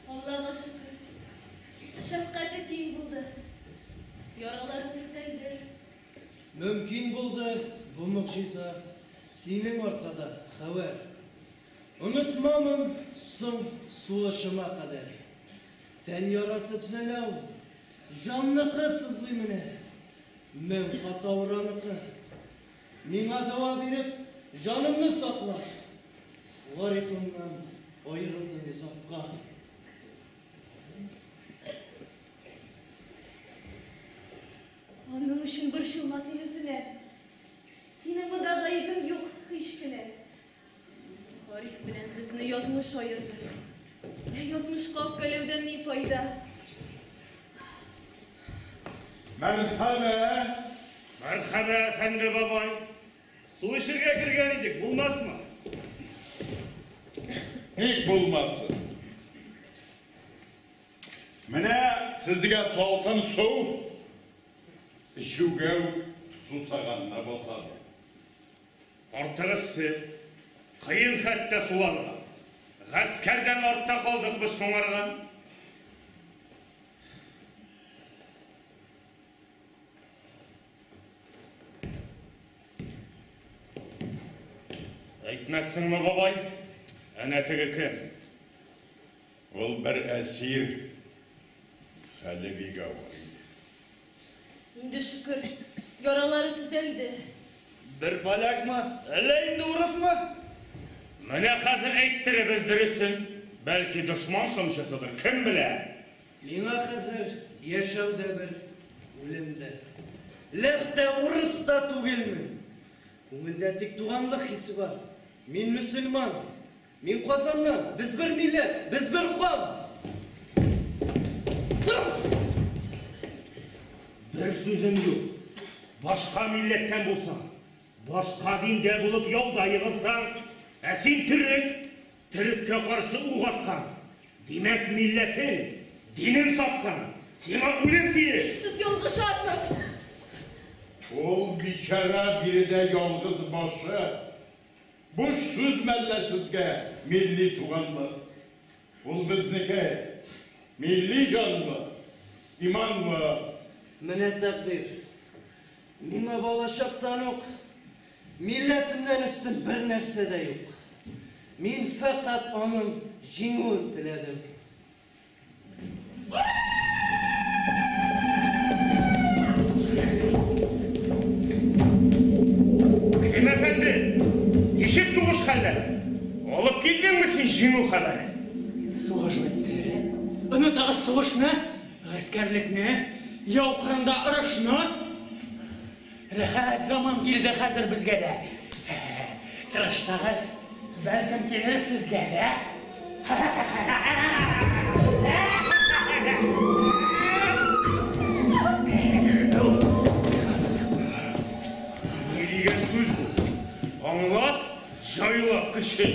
Speaker 6: Аллага шөкер, шәфкате киң булды. Яраларым төзәлде.
Speaker 9: Мөмкин булды бу могҗиза синең аркада, Хәвәр. Онытмамын соң сулышыма кадәр. Тән ярасы төзәлә ул, җанныкы сызлый менә. Мең кат авыраныкы. Миңа дәва биреп, җанымны сакла. Гарифымнан аерылдым озакка.
Speaker 6: Аның өчен борчылма син, үтенәм. Синең монда гаебең юк һич кенә. Гариф белән безне язмыш аерды. Ә язмышка үпкәләүдән ни файда?
Speaker 4: Мәрхәбә! Мәрхәбә, әфәнде бабай!
Speaker 9: Су эчергә кергән идек, булмасмы?
Speaker 4: Ник булмасын? Менә сезгә салкын су, эчүгә үк сусаганны басады.
Speaker 10: Артык эссе, кыен хәтта суларга. Гаскәрдән артта калдык без шуңарга. Әйтмәссеңме, бабай? Әнә теге кем?
Speaker 4: Ул бер әсир, хәле бик авыр иде.
Speaker 6: Инде шөкер, яралары төзәлде.
Speaker 9: Бер полякмы, әллә инде урысмы?
Speaker 10: Менә хәзер әйттеребез дөресен. Бәлки дошман шымчысыдыр, кем белә?
Speaker 9: Миңа хәзер яшәү дә бер, үлем дә. Ләх тә, урыс та түгелмен. Күңелдә тик туганлык хисе бар. Мин мөселман. Мин Казаннан. Без бер милләт, без бер кан.
Speaker 10: Бер сүзем юк. Башка милләттән булсаң, башка диндә булып яуда егылсаң, ә син төрек, төреккә каршы ук аткан. Димәк, милләтен, динен саткан. Сиңа үлем тиеш.
Speaker 6: Сез ялгышасыз.
Speaker 4: Ул бичара биредә ялгыз башы. Буш сүз мәллә сезгә милли туганлык. Ул безнеке, милли җанлы, иманлы.
Speaker 9: Менә тәкъдир. Миңа балачактан ук милләтемнән өстен бер нәрсә дә юк. Мин фәкать аның җиңүен теләдем.
Speaker 10: Кем әфәнде? Ничек сугыш хәлләре? Алып килдеңме син җиңү хәбәре?
Speaker 5: Сугыш бетте. Онытыгыз сугышны, гаскәрлекне, яу кырында орышны. Рәхәт заман килде хәзер безгә дә. Тырышсагыз, бәлкем килер сезгә дә.
Speaker 10: Ни дигән сүз бу? Аңлат, җайлап кеше.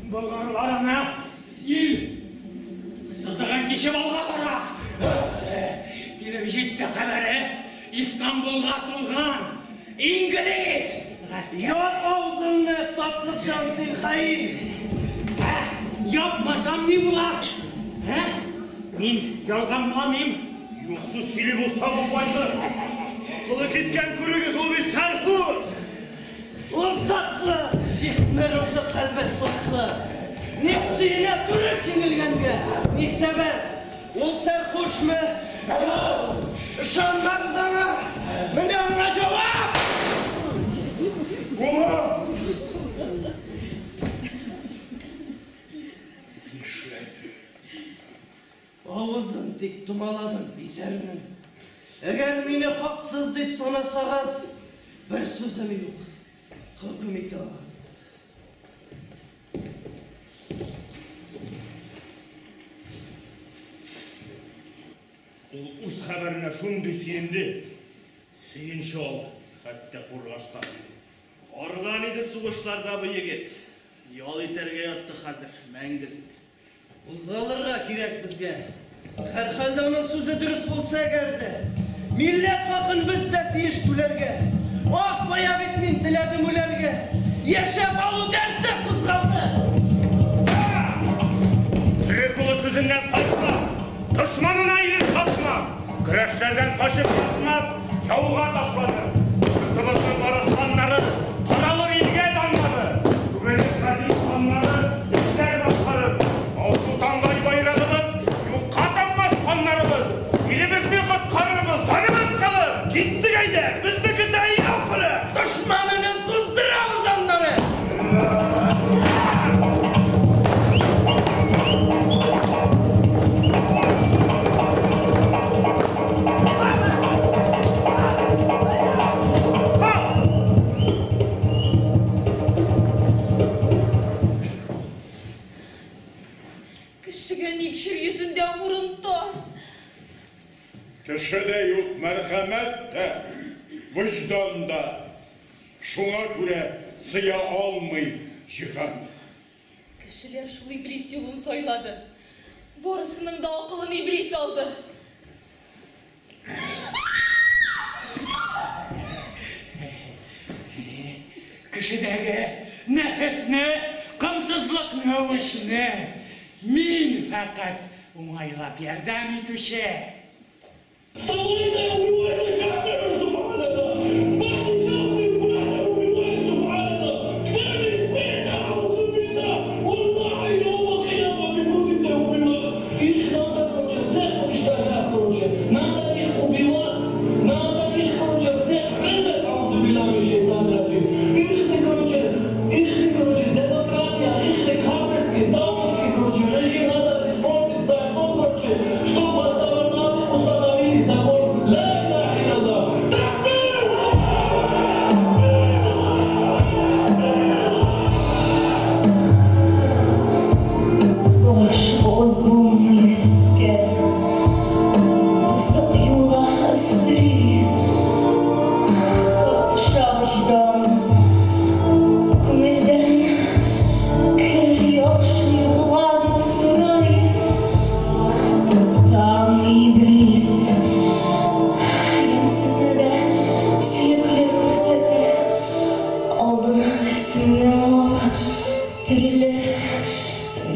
Speaker 5: Болгарлар ана ил сызыгын кичеп алга бара. Килеп җитте хәбәре, Истанбулга тулган инглиз гаскәре.
Speaker 9: Яп авызыңны, сатлык җан син, хаин!
Speaker 5: Япмасам ни була? Ә? Мин ялганламыйм.
Speaker 10: Юксыз сөйли булса бу байлык.
Speaker 9: Акылы киткән күрегез, ул бит сәрхуш! Ул затлы, җисме рухы кальбе сатлы. Ник сөенә төрек җиңелгәнгә? Ни сәбәп? Ул сәрхушмы? Юк! Ышанмагыз аңа! Менә аңа җавап!
Speaker 4: Нишләде?
Speaker 9: Авызын тик томаладым исәрнең. Әгәр мине хаксыз дип санасагыз, бер сүзем юк. Хөкем итә аласыз.
Speaker 10: Ул үз хәбәренә шундый сөенде. Сөенче алды, хәтта кургашка.
Speaker 9: Арган иде сугышларда бу егет. Ял итәргә ятты хәзер, мәңгелек. Кузгалырга кирәк безгә. Һәрхәлдә аның сүзе дөрес булса әгәр дә. Милләт хакын без дә тиеш түләргә. Ах, бая бит мин теләдем үләргә. Яшәп алу дәрте кузгалды.
Speaker 10: Төрек улы сүзеннән кайтмас, дошманына илен сатмас, көрәшләрдән качып ятмас, яуга ташланыр. Йортыбызның арысланнары, таралыр илгә даннары. Түгелер газиз ханнары, эшләр башкарыр. Алсу таңдай байрагыбыз, юкка таммас каннарыбыз. Илебезне коткарырбыз, даныбыз калыр.
Speaker 9: Киттек әйдә, безне көтә яу кыры. Дошманының туздырабыз аннары.
Speaker 6: Кешегә ник җир йөзендә урын тар?
Speaker 4: Кешедә юк мәрхәмәт тә, вөҗдан да. Шуңа күрә сыя алмый җиһан.
Speaker 6: Кешеләр шул иблис юлын сайлады. Барысының да акылын иблис алды.
Speaker 5: Кешедәге нәфесне, кымсызлыкны, үчне мин фәкать уңайлап ярдәм итүче.
Speaker 1: Их надо, короче, всех резать,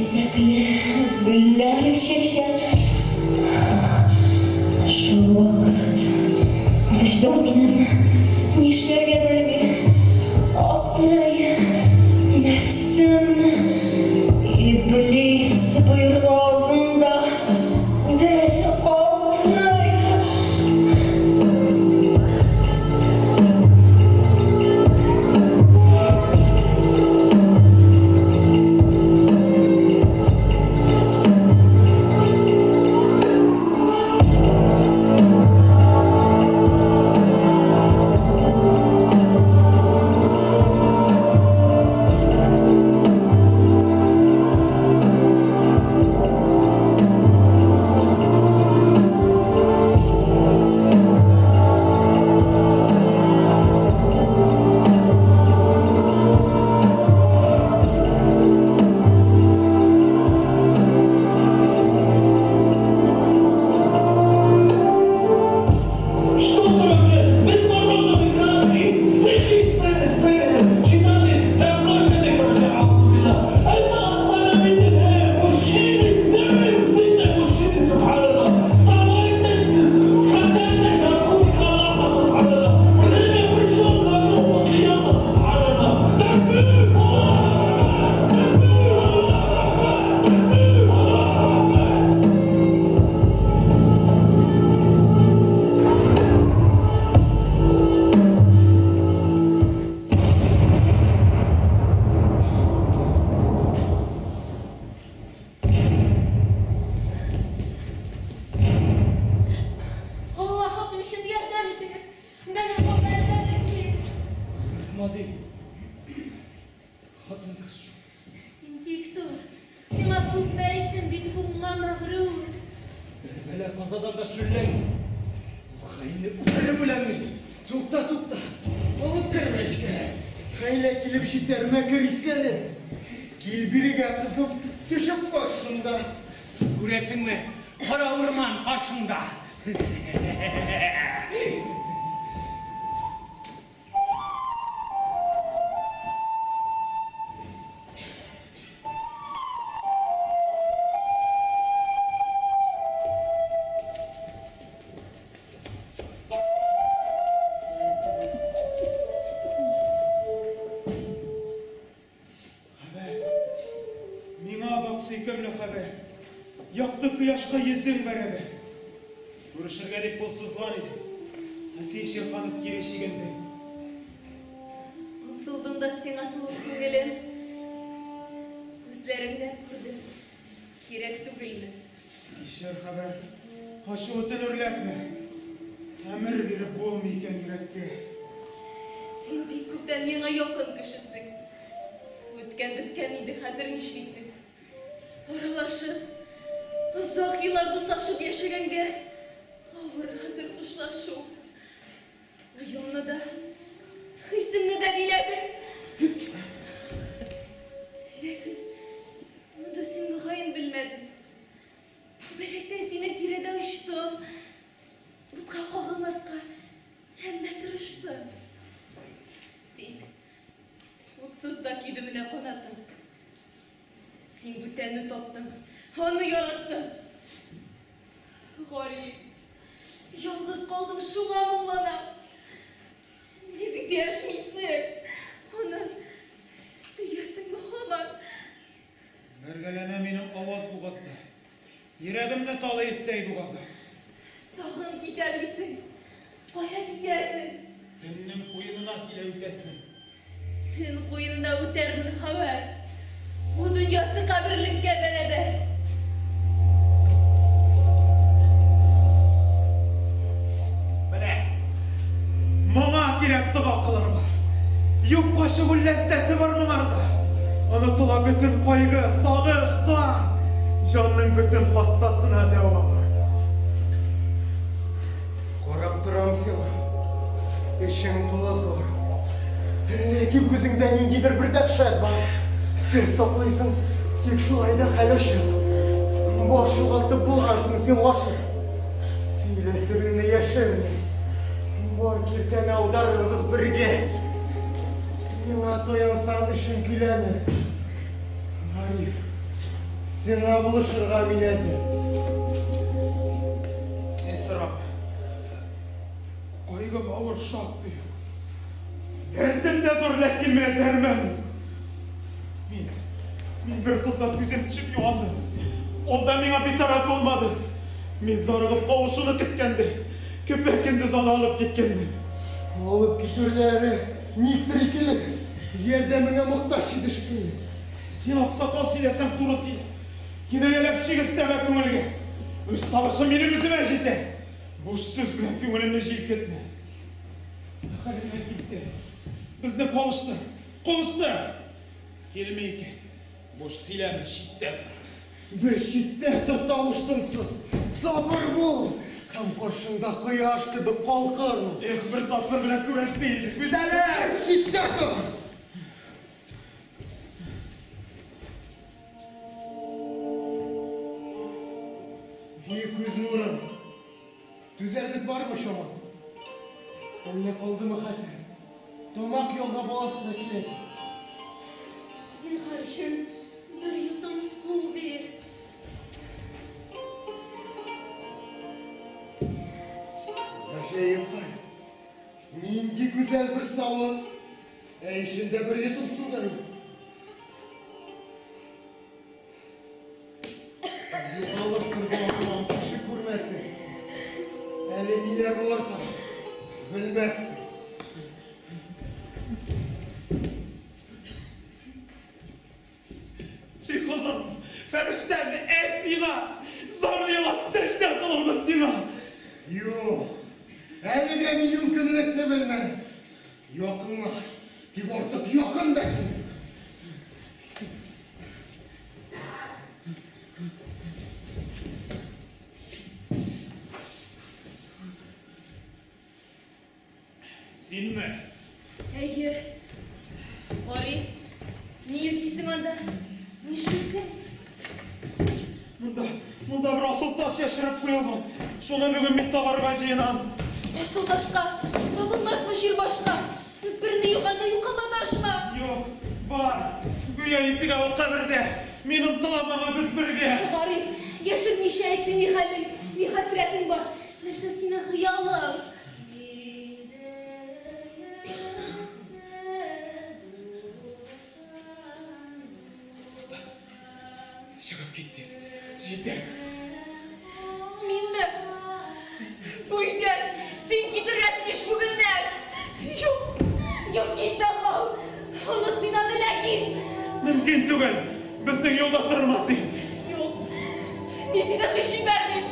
Speaker 8: Бизәкле гөлләр чәчә. Шул вакыт вөҗдан минем нишләргә белми, аптырый нәфсем. Иблис боерыгы алдында дер калтырый.
Speaker 1: Что, короче, Дед Морозов играли, стихи читали на площади, короче, аузубилля. Это остановите, мужчины, давай, мужчины, субханаллах. Вставайтесь, садитесь на путь Аллаха, субханаллах. Время пришло на руку Кияма, субханаллах. Такбир! Такбир! Такбир!
Speaker 7: Алла хакы өчен ярдәм итегез. Бәла каза әзерлекле.
Speaker 9: Мади. Хатын-кыз.
Speaker 7: Син тик тор. Сиңа күпме әйттем бит, булма мәгърур.
Speaker 9: Бер бәла казадан да шүрләми. Ул хаинне үтереп үләм мин. Тукта, тукта. Алып кермә эчкә. Хәйлә килеп җитәр, мәкер искәре. Кил бирегә, кызым, төшеп кач шунда.
Speaker 5: Күрәсеңме, кара урман каршыңда.
Speaker 3: Хәбәр. Миңа бак, сөйкемле хәбәр. Якты кояшка йөзең бәрабәр. Күрешергә дип кул сузган идем. Ә син чирканып кире чигендең.
Speaker 6: Омтылдым да сиңа тулы күңелем. Күзләреңнән күрдем. Кирәк түгелме?
Speaker 3: Кичер, хәбәр. Ачу утын үрләтмә. Әмер биреп булмый икән йөрәккә.
Speaker 6: Син бик күптән миңа якын кешесең. Үткән беткән инде, хәзер нишлисең? Аралашып, озак еллар дуслашып яшәгәнгә авыр хәзер хушлашу. Уемны да, хисемне дә биләдең. Ләкин монда син мөгаен белмәдең. Күбәләктәй синең тирәдә очтым. Утка кагылмаска, әмма тырыштым. Тик утсыз да көйде менә канатым. Син бүтәнне таптың, аны яраттың. Гарип, ялгыз калдым, шуңа моңланам. Ник дәшмисең? Аны сөясеңме һаман?
Speaker 3: Бәргәләнә минем аваз бугазда. Йөрәгемне талый эттәй бугазы.
Speaker 6: Тагын китәм дисең. Кая китәсең?
Speaker 3: Төннең куенына килә үтәсең.
Speaker 6: Төн куенына үтәрмен хәбәр. Бу дөньясы каберлеккә бәрабәр.
Speaker 3: Менә моңа кирәк дога кылырга. Юкка чыгу ләззәте бар моңарда. Онытыла бөтен кайгы, сагыш, зар. Җанның бөтен хастасына дәва бар.
Speaker 2: Карап торам сиңа. Эчең тулы зор. Ләкин күзеңдә ниндидер бер дәһшәт бар. Сер саклыйсың, тик шулай да хәл ачык. Баш югалтып булгансың син гашыйк. Сөйлә сереңне яшерми. Бар киртәне аударырбыз бергә. Сиңа таянсам эшең көйләнер. Гариф, Сиңа булышырга мин әзер.
Speaker 3: Син сорама. Кайгым авыр шактый. Дәртем дә зур, ләкин менә дәрман. Мин бер кызга күзем төшеп югалдым. Ул да миңа битараф булмады. Мин зарыгып кавышуны көткәндә, көпә-көндез аны алып киткәннәр.
Speaker 2: Алып китүләре никтер икеле, ярдәмеңә мохтаҗ иде шикелле.
Speaker 3: Син аксакал сөйләсәң туры сөйлә. Кинаяләп шик өстәмә күңелгә. Үз сагышым минем үземә җитә. Буш сүз белән күңелемне җилкетмә. Хәлеңнән килсә, безне кавыштыр, кавыштыр. Килми икән, буш сөйләмә, читтә тор.
Speaker 2: Бер читтә тор тавыш-тынсыз. Сабыр бул, һәм каршыңда кояш кебек калкыр ул.
Speaker 3: Эх, бер тапкыр белән күрәсе иде, гүзәлем!
Speaker 2: Бер читтә тор! И күз нурым, түзәрлек бармы чама? Әллә калдымы хәтер? Тамак ялгап аласы да килә.
Speaker 7: Зинһар өчен бер йотым су бир.
Speaker 2: Гаҗәеп хәл. Нинди гүзәл бер савыт, ә эчендә бер йотым су да юк. Югалып торган балам, кеше күрмәсен. Әле ниләр булыр тагын, белмәссең.
Speaker 3: Син кызым, фәрештәм, әйт миңа, зар елап сәҗдә кылырмын сиңа.
Speaker 2: Юк, әлегә минем кемлекне белмә. Якынлаш, тик артык якын да килмә.
Speaker 3: Синме?
Speaker 6: Әйе. Гариф, ни эзлисең анда? Нишлисең?
Speaker 3: Монда, монда бер асыл таш яшереп куелган. Шуны бүген мин табарга җыенам.
Speaker 6: Асыл ташка табылмасмы җир башка? Берни юк анда, юкка маташма.
Speaker 3: Юк, бар. Гүя итегә ул кабердә. Мин омтылам аңа, без бергә.
Speaker 6: Гариф, яшермичә әйт, ни хәлең, ни хәсрәтең бар? Нәрсә синең хыялың?
Speaker 3: Чыгып кит тиз. Җитә.
Speaker 6: Минме? Бу өйдән син китергә тиеш бүгеннән. Юк, юк, китмә кал. Оныт син аны ләкин.
Speaker 3: Мөмкин түгел. Безнең юлда торма син.
Speaker 6: Юк. Мин сине һич җибәрмим.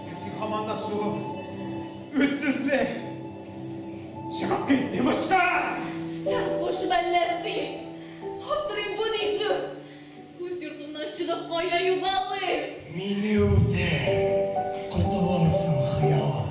Speaker 3: Ә син һаман да шул. Үз сүзле. Чыгып кит, дим, ычкын!
Speaker 6: Сәрхуш мәллә син? Аптырыйм, бу ни сүз? Үз йортымнан чыгып кая югалыйм?
Speaker 1: Мине үтер, котылырсың хыялым.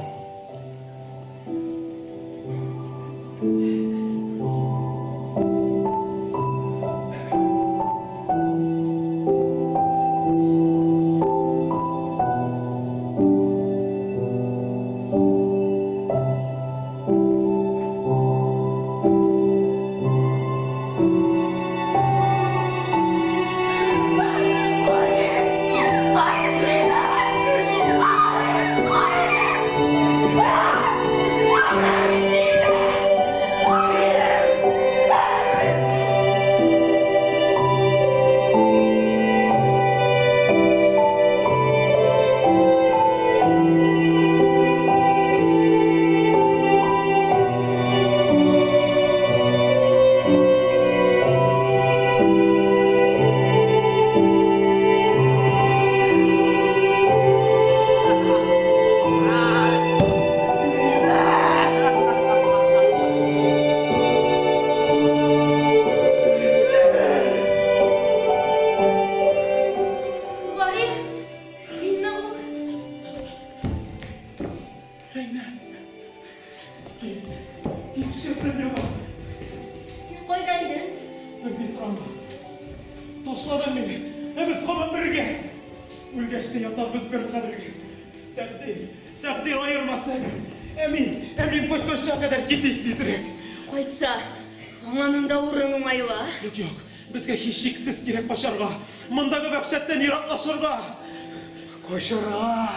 Speaker 7: Гариф, синме бу?
Speaker 3: Рәйнә. Кил, шәпле миңа.
Speaker 7: Син кайда идең?
Speaker 3: Берни сорама. Ташладың мине. Ә без һаман бергә. Үлгәч тә ятарбыз бер кабергә. Тәкъдир, тәкъдир аермаса. Ә мин, ә мин кайтканча кадәр китик тизрәк.
Speaker 7: Кайтса, аңа монда урын уңайлы.
Speaker 3: Юк, юк. Безгә һичшиксез кирәк качарга, мондагы вәхшәттән ераклашырга.
Speaker 2: Качарга,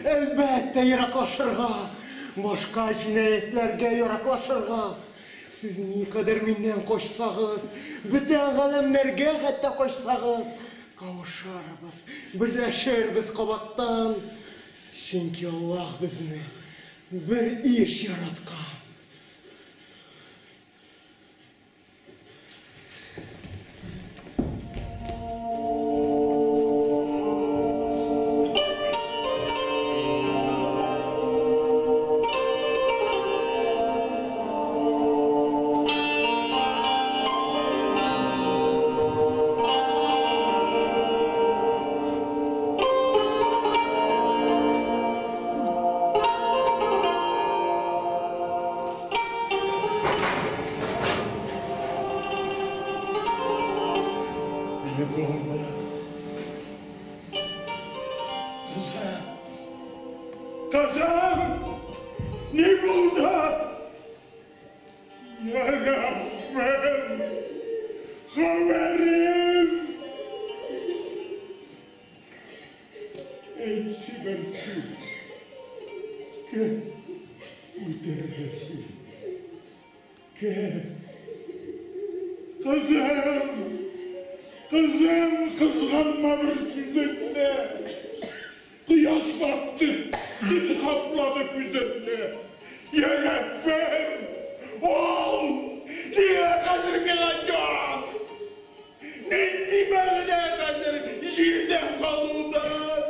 Speaker 2: әлбәттә, ераклашырга, башка җинаятьләргә яраклашырга. Сез никадәр миннән качсагыз, бөтен галәмнәргә хәтта качсагыз, кавышырбыз, берләшербез кабаттан. Чөнки Аллаһ безне бер иш яраткан.
Speaker 4: Ни булды? Кызым! Кызым! Ни булды? Я Раббым! Хәбәрем! Әйтче бер сүз. Кем үтерде сине? Кем? Кызым! Кызым, кызганма бер сүзеңне. Кояш батты, төн каплады күземне. Я Раббым! Ул! Нигә хәзер миңа җан? Нинди мәгънә хәзер җирдә калудан?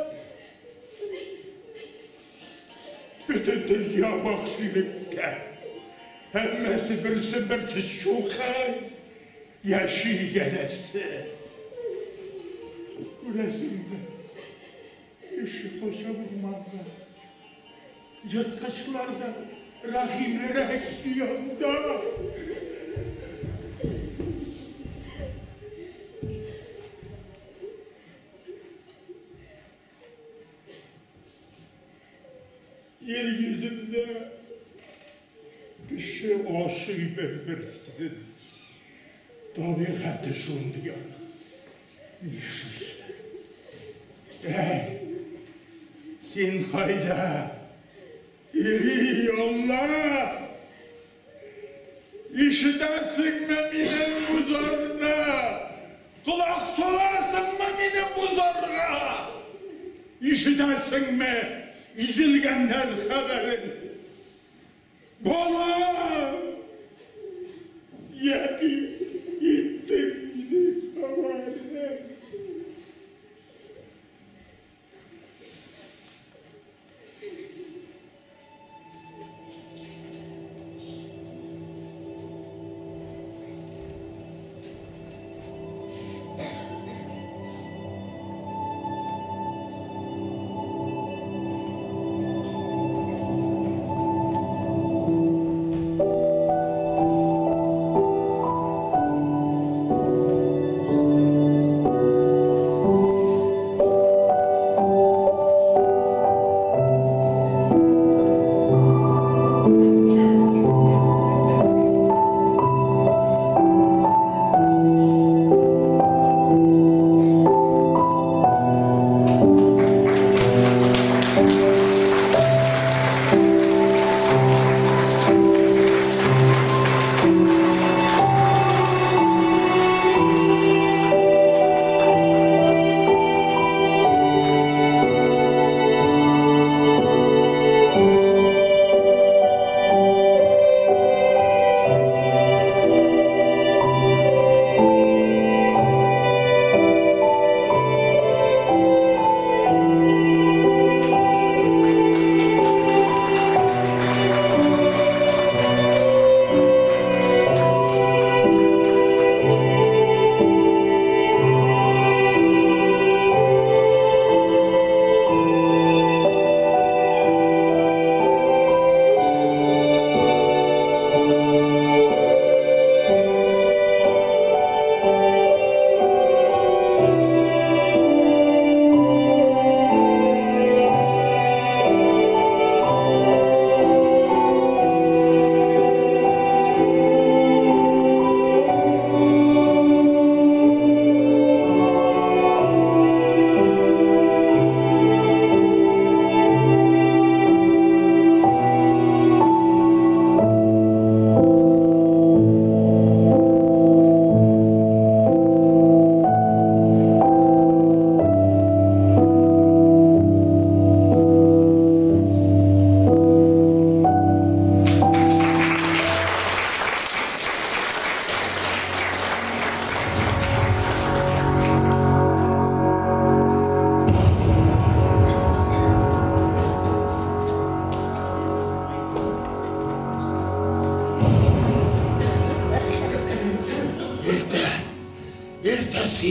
Speaker 4: Бөтен дөнья вәхшилеккә. Һәммәсе берсен-берсе чукый, яши янәсе. Күрәсеңме, кеше кача урманга. Ерткычлар да рәхимлерәк янда. Җир йөзендә кеше ашый бер-берсен. Табигате шундый аның. Нишлисең? Әй, син кайда? И, Алла! Ишетәсеңме минем бу зарны? Колак саласыңмы минем бу зарга? Ишетәсеңме изелгәннәр хәбәрен? Балам! Ятим иттең мине, хәбәрем.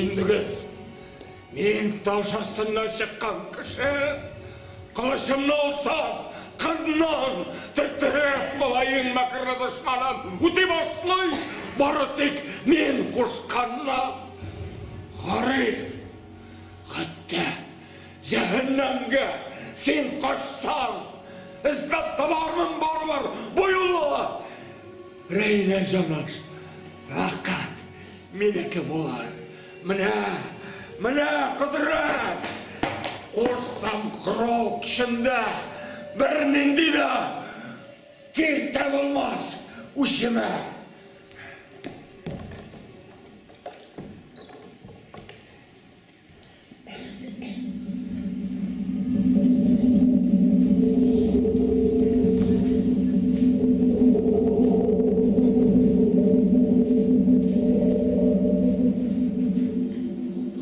Speaker 4: Сөендегез. Мин таш астыннан чыккан кеше. Кылычымны алсам, кыннан төрттереп кала иң мәкерле дошманым. Үти башлый, бары тик мин кушканны. Гариф, хәтта җәһәннәмгә син качсаң, эзләп табармын барыбер бу юлы. Рәйнә җанаш, фәкать минеке булыр. Менә, менә кодрәт! Кушсаң корал көчендә бернинди дә киртә булмас үчемә.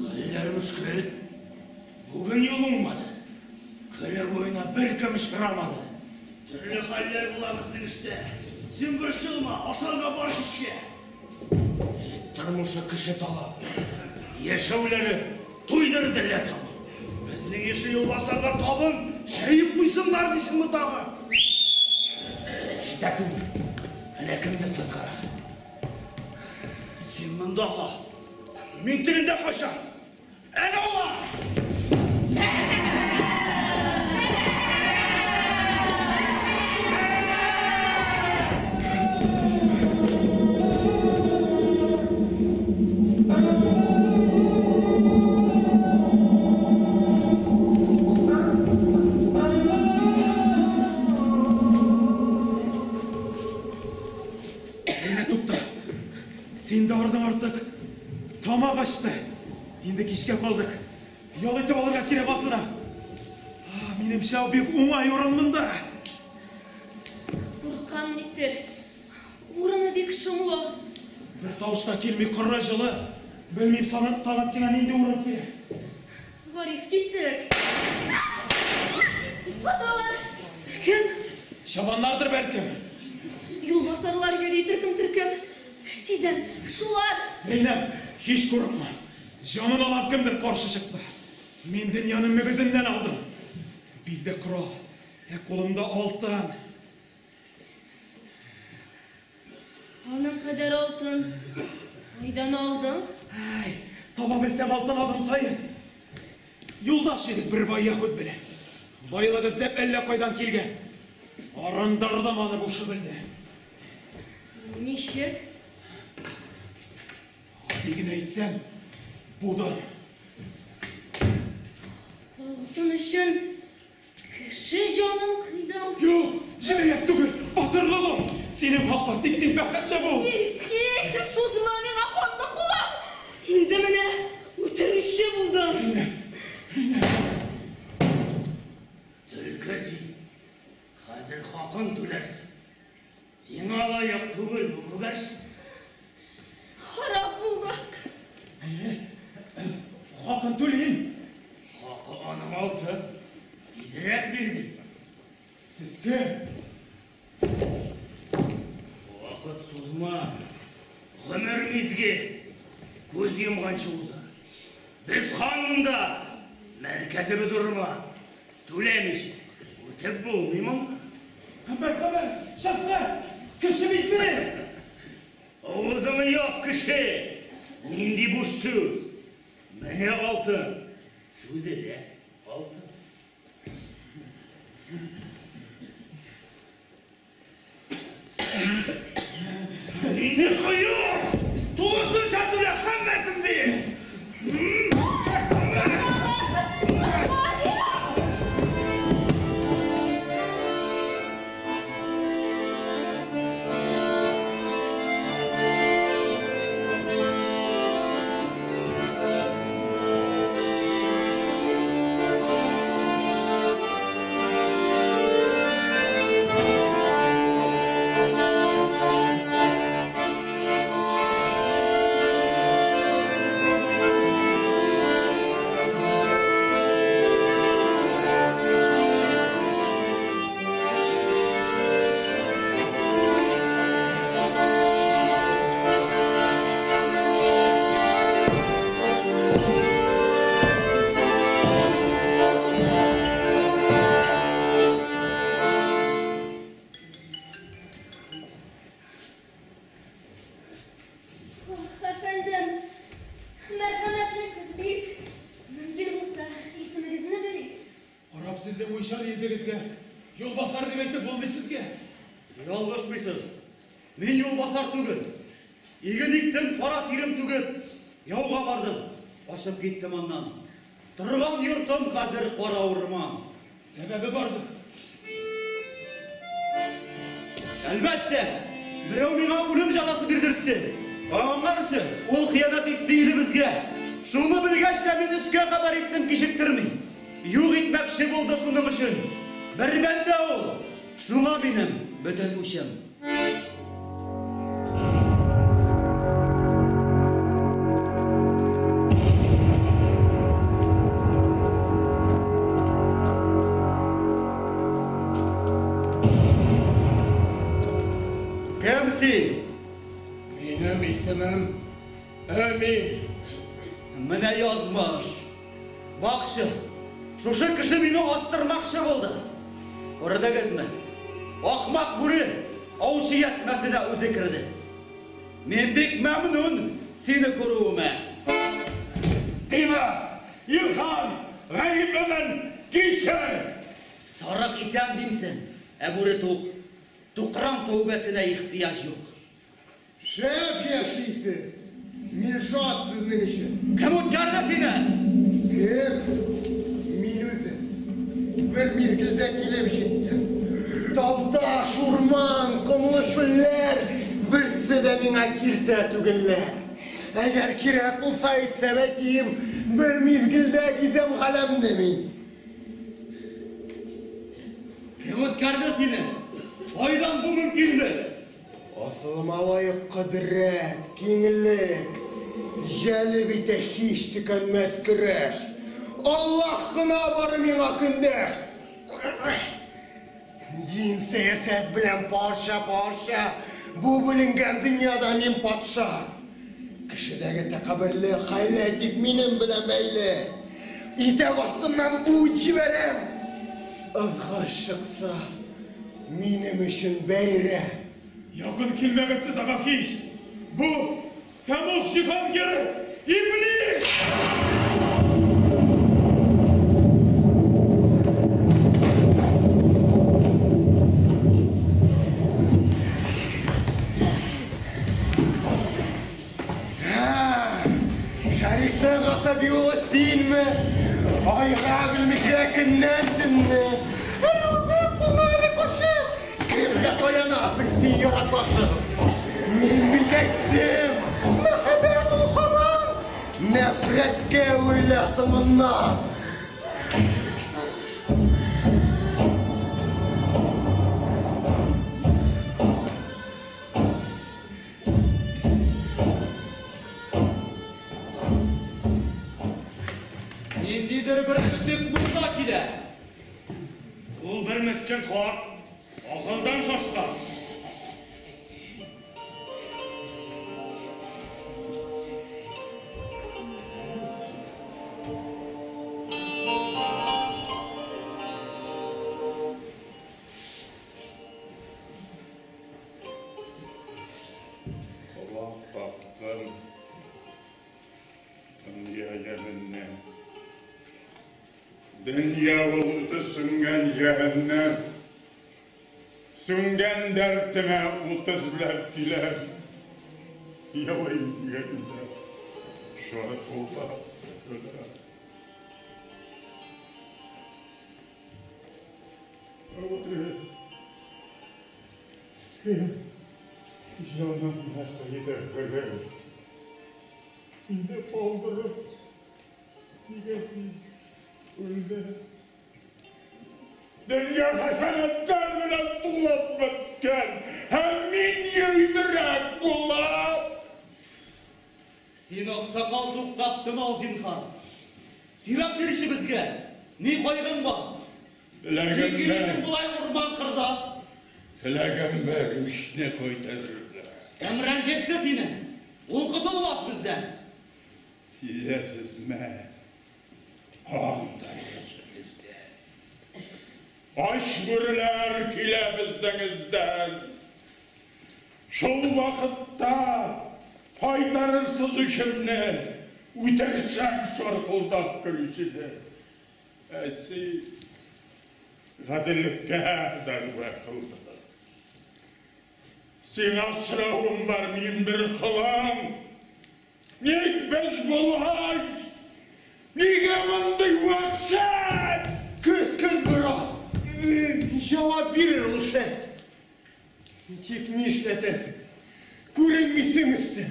Speaker 4: Хәлләр мөшкел. Бүген юл уңмады. Көне буена беркем очрамады.
Speaker 9: Төрле хәлләр була безнең эштә. Син борчылма, ашарга бар кичкә.
Speaker 4: Тормышы кеше талап. Яшәүләре туйдырды лә тамам.
Speaker 9: Безнең ише юлбасарга табын җәеп куйсыннар дисеңме тагы?
Speaker 4: Ишетәсеңме? Әнә кемдер сызгыра.
Speaker 9: Син монда кал. Мин тегендә качам. Әнә алар!
Speaker 3: Әйнә тукта. Син дә ардың артык. Тамак ачты. Инде кичкә калдык. Ял итеп алырга кирәк азгына. Минемчә, бик уңай урын монда.
Speaker 7: Куркам никтер. Урыны бик шомлы.
Speaker 3: Бер тавыш та килми, коры җылы. Белмим, санын тагын сиңа нинди урын кирәк.
Speaker 7: Гариф, киттек. Аталар! Кем?
Speaker 3: Чабаннардыр бәлкем.
Speaker 7: Юлбасарлар йөри төркем-төркем. Сизәм, шулар!
Speaker 3: Рәйнәм, һич курыкма. Җанын алам кемдер каршы чыкса. Мин дөньяны мөгезеннән алдым. Билдә корал, ә кулымда алтын.
Speaker 7: Аның кадәр алтын кайдан алдың?
Speaker 3: Әй, таба белсәм алтын адым саен. Юлдаш идек бер бай яһүд белән. Байлык эзләп әллә кайдан килгән. Арындырдым аны бу шөгыльдән.
Speaker 7: Ничек?
Speaker 3: Гади генә әйтсәм, будым.
Speaker 7: Алтын өчен кеше җанын кыйдың.
Speaker 3: Юк, җинаять түгел, батырлык ул. Синең хакка, тик син бәхетле бул.
Speaker 7: Кит, кит, сузма миңа канлы кулың. Инде менә үтерүче булдың.
Speaker 4: Төлке син. Хәзер хакын түләрсең. Сиңа лаек түгел бу күгәрчен.
Speaker 7: Харап булдык.
Speaker 3: Хакын түлим.
Speaker 4: Хакы аның алтын. Тизрәк бир ди.
Speaker 3: Сез кем?
Speaker 4: Вакыт сузма. Гомер мизгел. Күз йомганчы уза. Без хан монда. Мәркәзебез урман. Түләмичә үтеп булмый монда.
Speaker 3: Мәрхәмәт, шәфкать, кеше бит без.
Speaker 4: Авызыңны яп, кеше! Нинди буш сүз? Менә алтын. Сүзе дә алтын.
Speaker 9: Нинди кыю! Тулысынча түлә, һәммәсен бир!
Speaker 3: Куйчан йөзегезгә. Юлбасар дип әйтеп булмый сезгә.
Speaker 2: Ялгышмыйсыз. Мин юлбасар түгел. Иген иктем, кара тирем түгеп, яуга бардым. Качып киттем аннан. Торган йортым хәзер кара урман.
Speaker 3: Сәбәбе бардыр.
Speaker 2: Әлбәттә, берәү миңа үлем җәзасы бирдертте. Аңарчы, ул хыянәт итте илебезгә. Шуны белгәч тә мин өскә хәбәр иттем кичектерми. Юк итмәкче булды шуның өчен. Бер бәндә ул. Шуңа минем бөтен үчем. Кем син?
Speaker 4: Минем исемем Әмин.
Speaker 2: Менә язмыш. Бакчы, шушы кеше мине астырмакчы булды. Күрдегезме? Ахмак бүре аучы ятмәсенә үзе керде. Мин бик мәмнүн сине күрүемә.
Speaker 4: Тимә, Илхан, гаеплемен, кичер.
Speaker 2: Сарык исән димсең, ә бүре тук. Тукран тәүбәсенә ихтыяҗ юк.
Speaker 11: Шәп яшисез. Мин шат сезнең өчен.
Speaker 2: Кем үткәрде сине?
Speaker 11: Кем? Мин үзем. Бер мизгелдә килеп җиттем. Тау-таш, урман, комлы чүлләр берсе дә миңа киртә түгелләр. Әгәр кирәк булса әйтсәм әйтим, бер мизгелдә гизәм галәмне мин.
Speaker 2: Кем үткәрде сине? Кайдан бу мөмкинлек?
Speaker 11: Асылыма лаек кодрәт, киңлек, җәлеп итә һич төкәнмәс көрәш. Аллаһ кына бары миңа көндәш. Дин сәясәт белән парча-парча, бу бүленгән дөньяда мин патша. Кешедәге тәкәбберлек хәйлә тик минем белән бәйле. Итәк астыннан ут җибәрәм. Ызгыш чыкса, минем өчен бәйрәм.
Speaker 3: Якын килмәгез сез аңа һич. Бу тәмуг җиһангир иблис!
Speaker 11: Шәрифнең гасаби улы синме? Айга белмичә көннән төнне. Кемгә таянасың син яраклашып? Мин бит әйттем, мәхәббәт ул һаман нәфрәткә әверелә соңыннан.
Speaker 2: Ниндидер бер көтек мулла килә.
Speaker 10: Ул бер мескен карт, акылдан шашкан.
Speaker 4: Колак кактым дөнья яменнән. Дөнья ул уты сүнгән җәһәннәм. Сүнгән дәртемә ут эзләп киләм. Елыйм дигәндә шаркылдап көләм. Җанымны кыйды гөлем. Мине калдырып, нигә син үлдең? Дөнья хәсрәтләр белән тулып беткән, һәм мин йөрибрәк булам.
Speaker 2: Син аксакал туктап тын ал, зинһар. Сөйләп бирче безгә, ни кайгың бар?
Speaker 4: Теләгем
Speaker 2: Ник йөрисең болай урман кырда?
Speaker 4: Теләгем бар, үчне кайтарырга.
Speaker 2: Кем рәнҗетте сине? Ул котылмас бездән.
Speaker 4: Сизәсезме? Кан дәрьясы бездә. Ач бүреләр килә безнең эздән. Шул вакытта кайтарырсыз үчемне, үтерсәң шаркылдап көлүчене. Ә син, Гаделлеккә дәгъва кылды. Сиңа соравым бар, мин бер колаң. Ник без болай? Нигә мондый вәхшәт?
Speaker 2: Көт, көт бераз. Җавап бирер ул шәт. Тик нишләтәсең? Күренмисең өстән.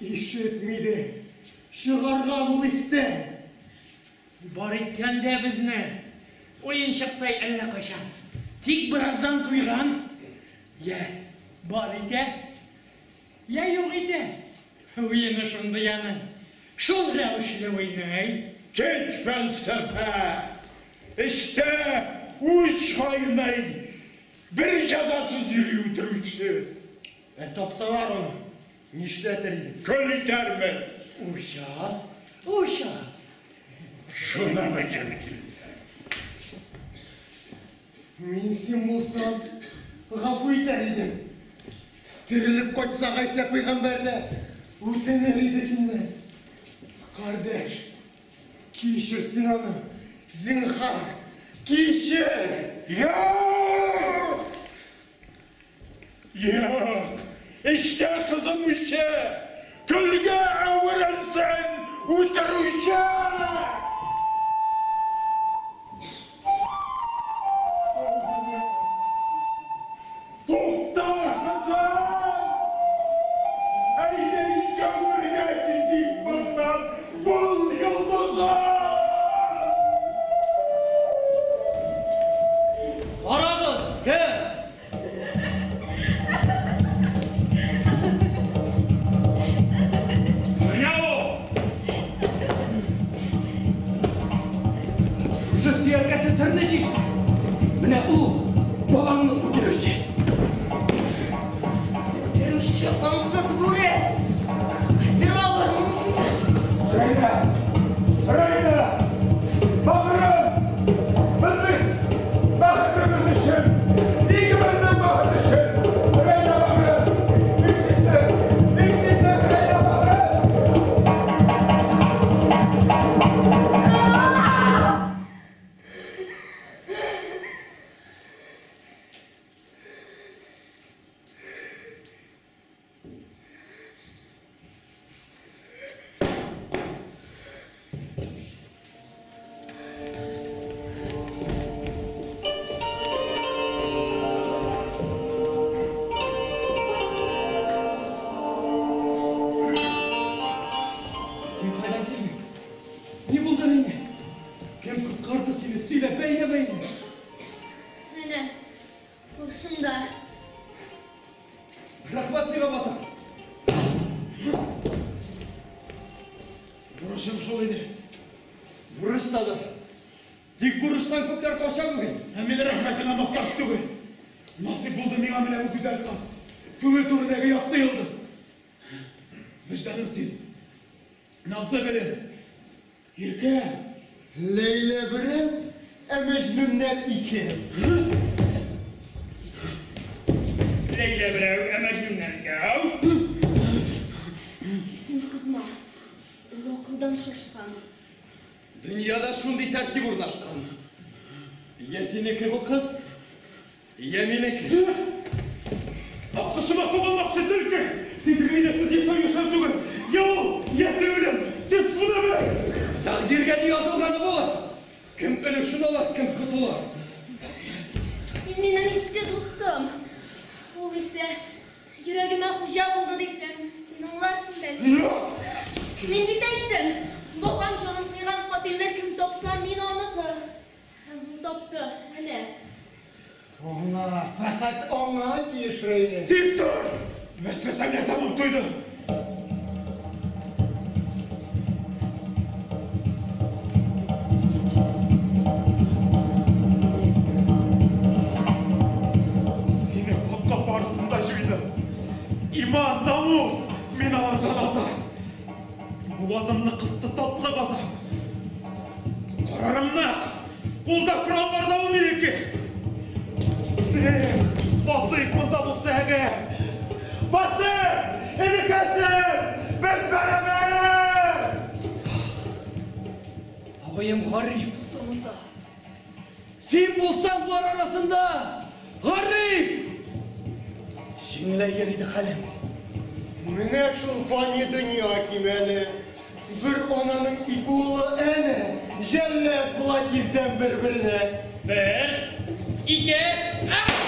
Speaker 2: Ишетми дә, чыгарган ул истән.
Speaker 5: Бар иткән дә безне уенчыктай әллә кайчан. Тик бераздан туйган. Я бар итә, я юк итә. Уены шундый аның. Шул рәвешле уйный.
Speaker 4: Кит фәлсәфә! Эчтә үч кайный, бер җәзасыз йөри үтерүче.
Speaker 2: Ә тапсалар аны, нишләтер идең?
Speaker 4: Көл итәрмен.
Speaker 5: Уча, уча.
Speaker 4: Шуның өчен килдем.
Speaker 2: Мин син булсам, гафу итәр идем. Терелеп кайтса Гайсә пәйгамбәр дә үтенер иде синнән. Кардәш, кичер син аны, зинһар, кичер!
Speaker 4: Юк! Юк! Эчтә кызым үче, көлгә әверелсен үтерүче! Тукта, кызым! Әйдә икәү бергә китик моннан, бул йолдызым!
Speaker 9: Карагыз, кем?
Speaker 10: Менә ул!
Speaker 1: Шушы сөяркәсе серне чиште. Менә ул бабаңны үтерүче.
Speaker 7: Үтерүче кансыз бүре! Хәзер алырмын шуны.
Speaker 4: Рәйнә! Рәйнә! Бәгърем! Безнең бәхетебез өчен! Икебезнең бәхет өчен! Рәйнә бәгърем! Нишлисең? Нишлисең, Рәйнә бәгърем?
Speaker 1: Син кайдан килдең? Ни булды, Рәйнә? Кем коткарды сине? Сөйлә, бәйнә-бәйнә.
Speaker 7: Әнә, каршыңда.
Speaker 1: Рәхмәт сиңа, батыр.
Speaker 3: Бурычым шул иде.
Speaker 1: Бурыч та да. Тик бурычтан күпләр кача бүген.
Speaker 3: Ә мин рәхмәтеңә мохтаҗ түгел. Насыйп булды миңа менә бу гүзәл кыз. Күңел түрендәге якты йолдыз. Вөҗданым син. Назлы гөлем. Иркәм.
Speaker 2: Ләйлә берәү, ә Мәҗнүннәр ике.
Speaker 10: Ләйлә берәү, ә Мәҗнүннәр икәү.
Speaker 7: Син кызма. Ул акылдан шашкан.
Speaker 1: Дөньяда шундый тәртип урнашкан. Я синеке бу кыз, я минеке.
Speaker 3: Аккошыма кагылмакчы төлке! Тик Рәйнәсез яшәү яшәү түгел. Я ул, я үлем. Син шуны бел!
Speaker 1: Тәкъдиргә ни язылганы була. Кем өлешен ала, кем котыла.
Speaker 7: Син минем иске дустым. Ул исә йөрәгемә хуҗа булды дисәң, син аңларсың бәлки. Мин бит әйттем, бабам җанын кыйган катилне кем тапса, мин аныкы. Һәм ул тапты, әнә.
Speaker 2: Аңа, фәкать аңа тиеш Рәйнә.
Speaker 3: Тик тор! Вәсвәсәңә тәмам туйдым. Сине хакка барысын да җуйдым. Иман, намус, мин алардан азат. Бугазымны кысты татлы газап. Карарым нык. Кулда корал барда ул минеке. Эх, Васыйк монда булса әгәр. Васыйк! Энекәшем! Без бәрабәр!
Speaker 1: Абыем Гариф булса монда. Син булсаң болар арасында, Гариф! Җиңеләер иде хәлем.
Speaker 11: Менә шул фани дөнья кимәле. Бер ананың ике улы әнә, җәллад була тиздән бер-беренә.
Speaker 5: Бер, ике, өч!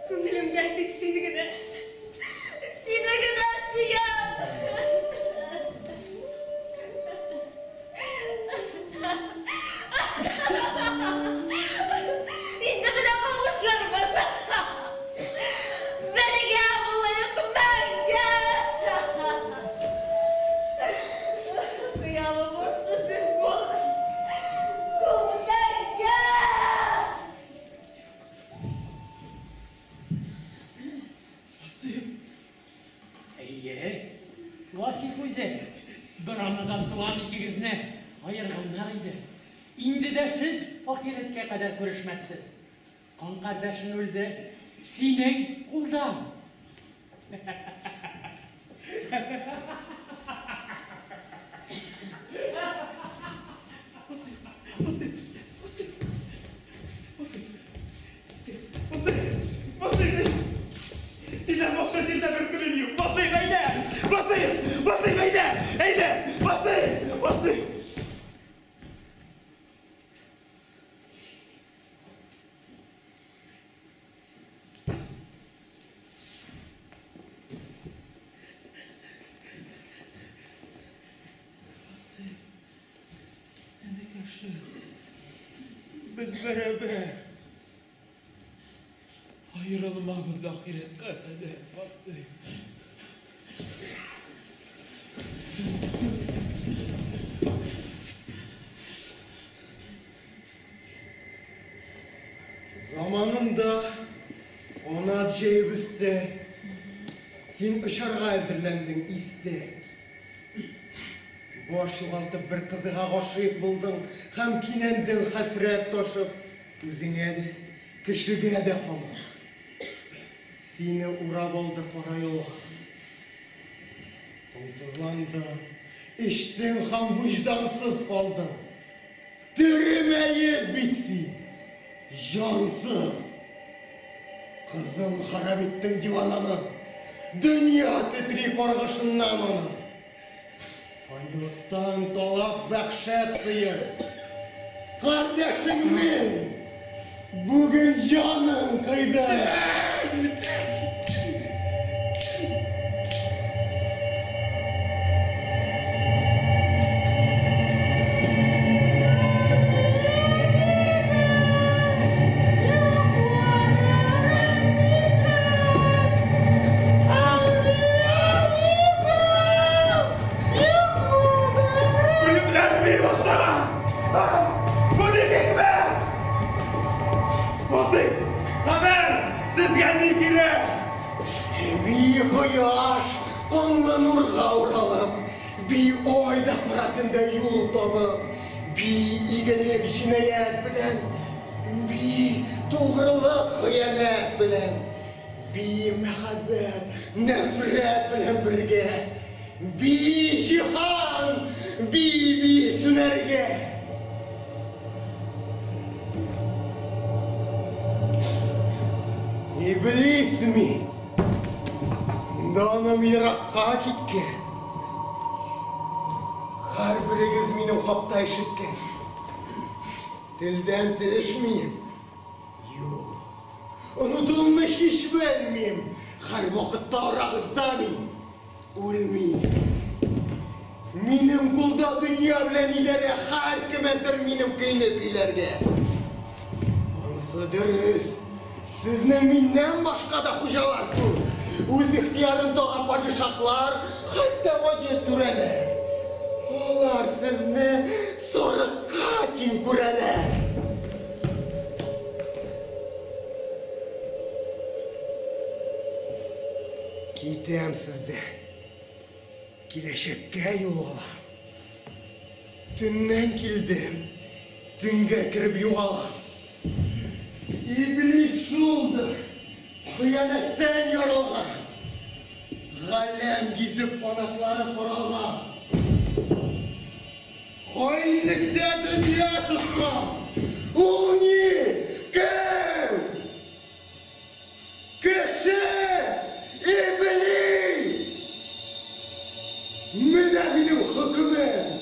Speaker 7: Күңелемдә тик сине генә, сине генә сөям. Инде менә кавышырбыз. Бергә булыйк мәңге. Хыялыбыз безнең булыр. Күптәнге.
Speaker 5: Васыйф. Әйе, Васыйф үзе. Бер анадан туган икегезне аерганнар иде. Инде дә сез ахирәткә кадәр күрешмәссез. Кан кардәшең үлде синең кулдан.
Speaker 3: Васыйф, Васыйф, Васыйф, Васыйф, Васыйф, синнән башка җирдә бер көнем юк. Васыйф, әйдә! Васыйф, Васыйф, әйдә! Әйдә! Васыйф, Васыйф!
Speaker 1: Без бәрабәр. Аерылмабыз ахирәткә кадәр, Васыйф.
Speaker 11: Заманында канат җәеп үсте. Син очарга әзерләндең, исте. Баш югалтып бер кызыга гашыйк булдың һәм кинәндең хәсрәт ташып, үзеңә дә, кешегә дә һаман. Сине урап алды кара ялган. Комсызландың, эчтең һәм вөҗдансыз калдың. Тере мәет бит син, җансыз. Кызын харап иттең дивананы. Дөнья тетри каргышыннан аның. Фанилыктан талап вәхшәт сыер. Кардәшеңнең бүген җанын кыйды.
Speaker 3: Үлемнәр бии башлаган! Бу ни хикмәт? Васыйф, Гомәр, сезгә ни кирәк?
Speaker 11: Би кояш канлы нурга уралып, би ай да кара төндә юл табып, би игелек җинаять белән, би тугрылык хыянәт белән, би мәхәббәт нәфрәт белән бергә, би җиһан, би-би сүнәргә. Иблис мин. Даным еракка киткән. Һәрберегез минем хакта ишеткән. Телдән төшмим. Юк. Онытылуны һич белмим. Һәрвакытта арагызда мин. Үлмим. Минем кулда дөнья белән идарә, һәркем әзер минем көйне көйләргә. Анысы дөрес. Сезнең миннән башка да хуҗалар күп. Үз ихтыярын таган падишаһлар, хәтта гади түрәләр. Алар сезне сарыкка тиң күрәләр. Китәм сездән. Киләчәккә юл алам. Төннән килдем, төнгә кереп югалам. Иблис шулдыр, хыянәттән яралган. Галәм гизеп канатлары каралган. Хаинлектә дөнья тоткан. Ул ни? Кем? Кеше! Иблис! Менә минем хөкемем!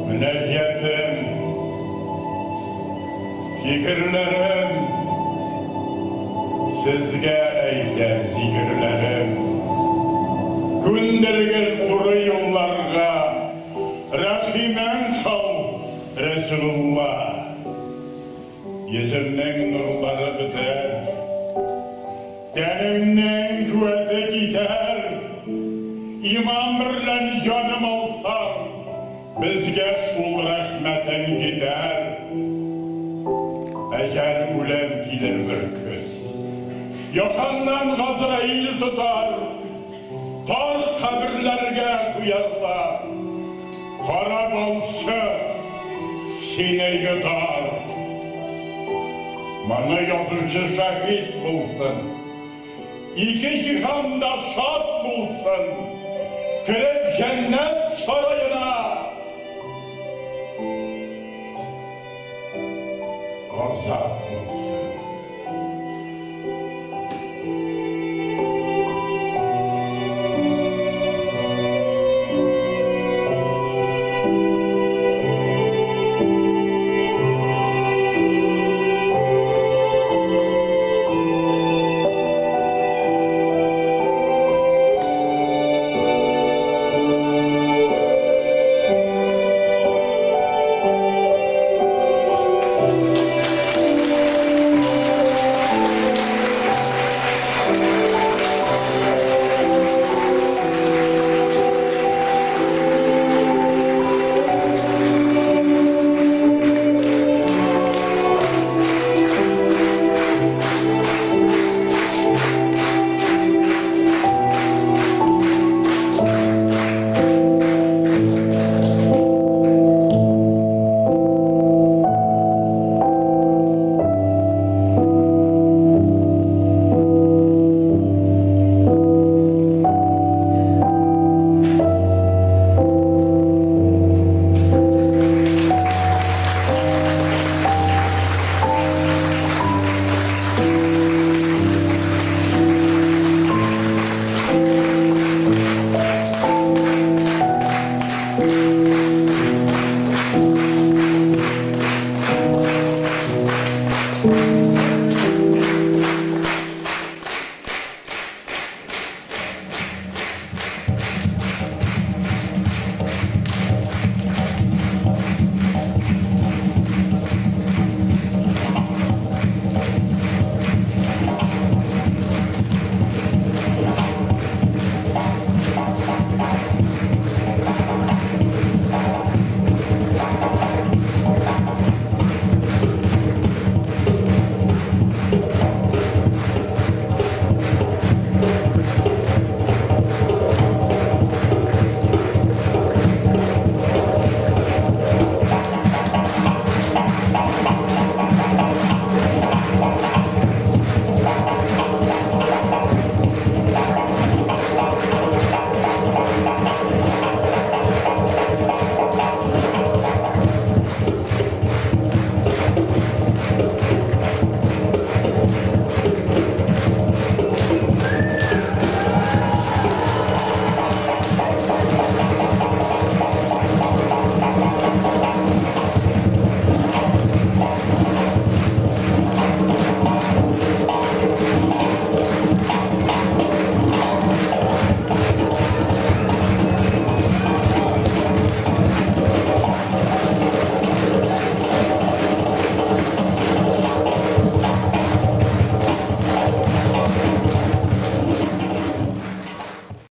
Speaker 4: Мөнәҗәтем, фикерләрем, сезгә әйтәм фикерләрем. Күндергел туры юлларга, рәхимәң кыл, Рәсүлулла. Йөземнең нурлары бетәр, тәнемнең куәте китәр. Иман берлән җаным алсаң, безгә шул рәхмәтең җитәр. Әҗәл үлем килер бер көн. Якаңнан Газраил тотар, тар каберләргә куярлар. Кара балчык сине йотар. Моны язучы шаһит булсын. Ике җиһан да шат булсын. Кереп җәннәт сараена. Азат булсын.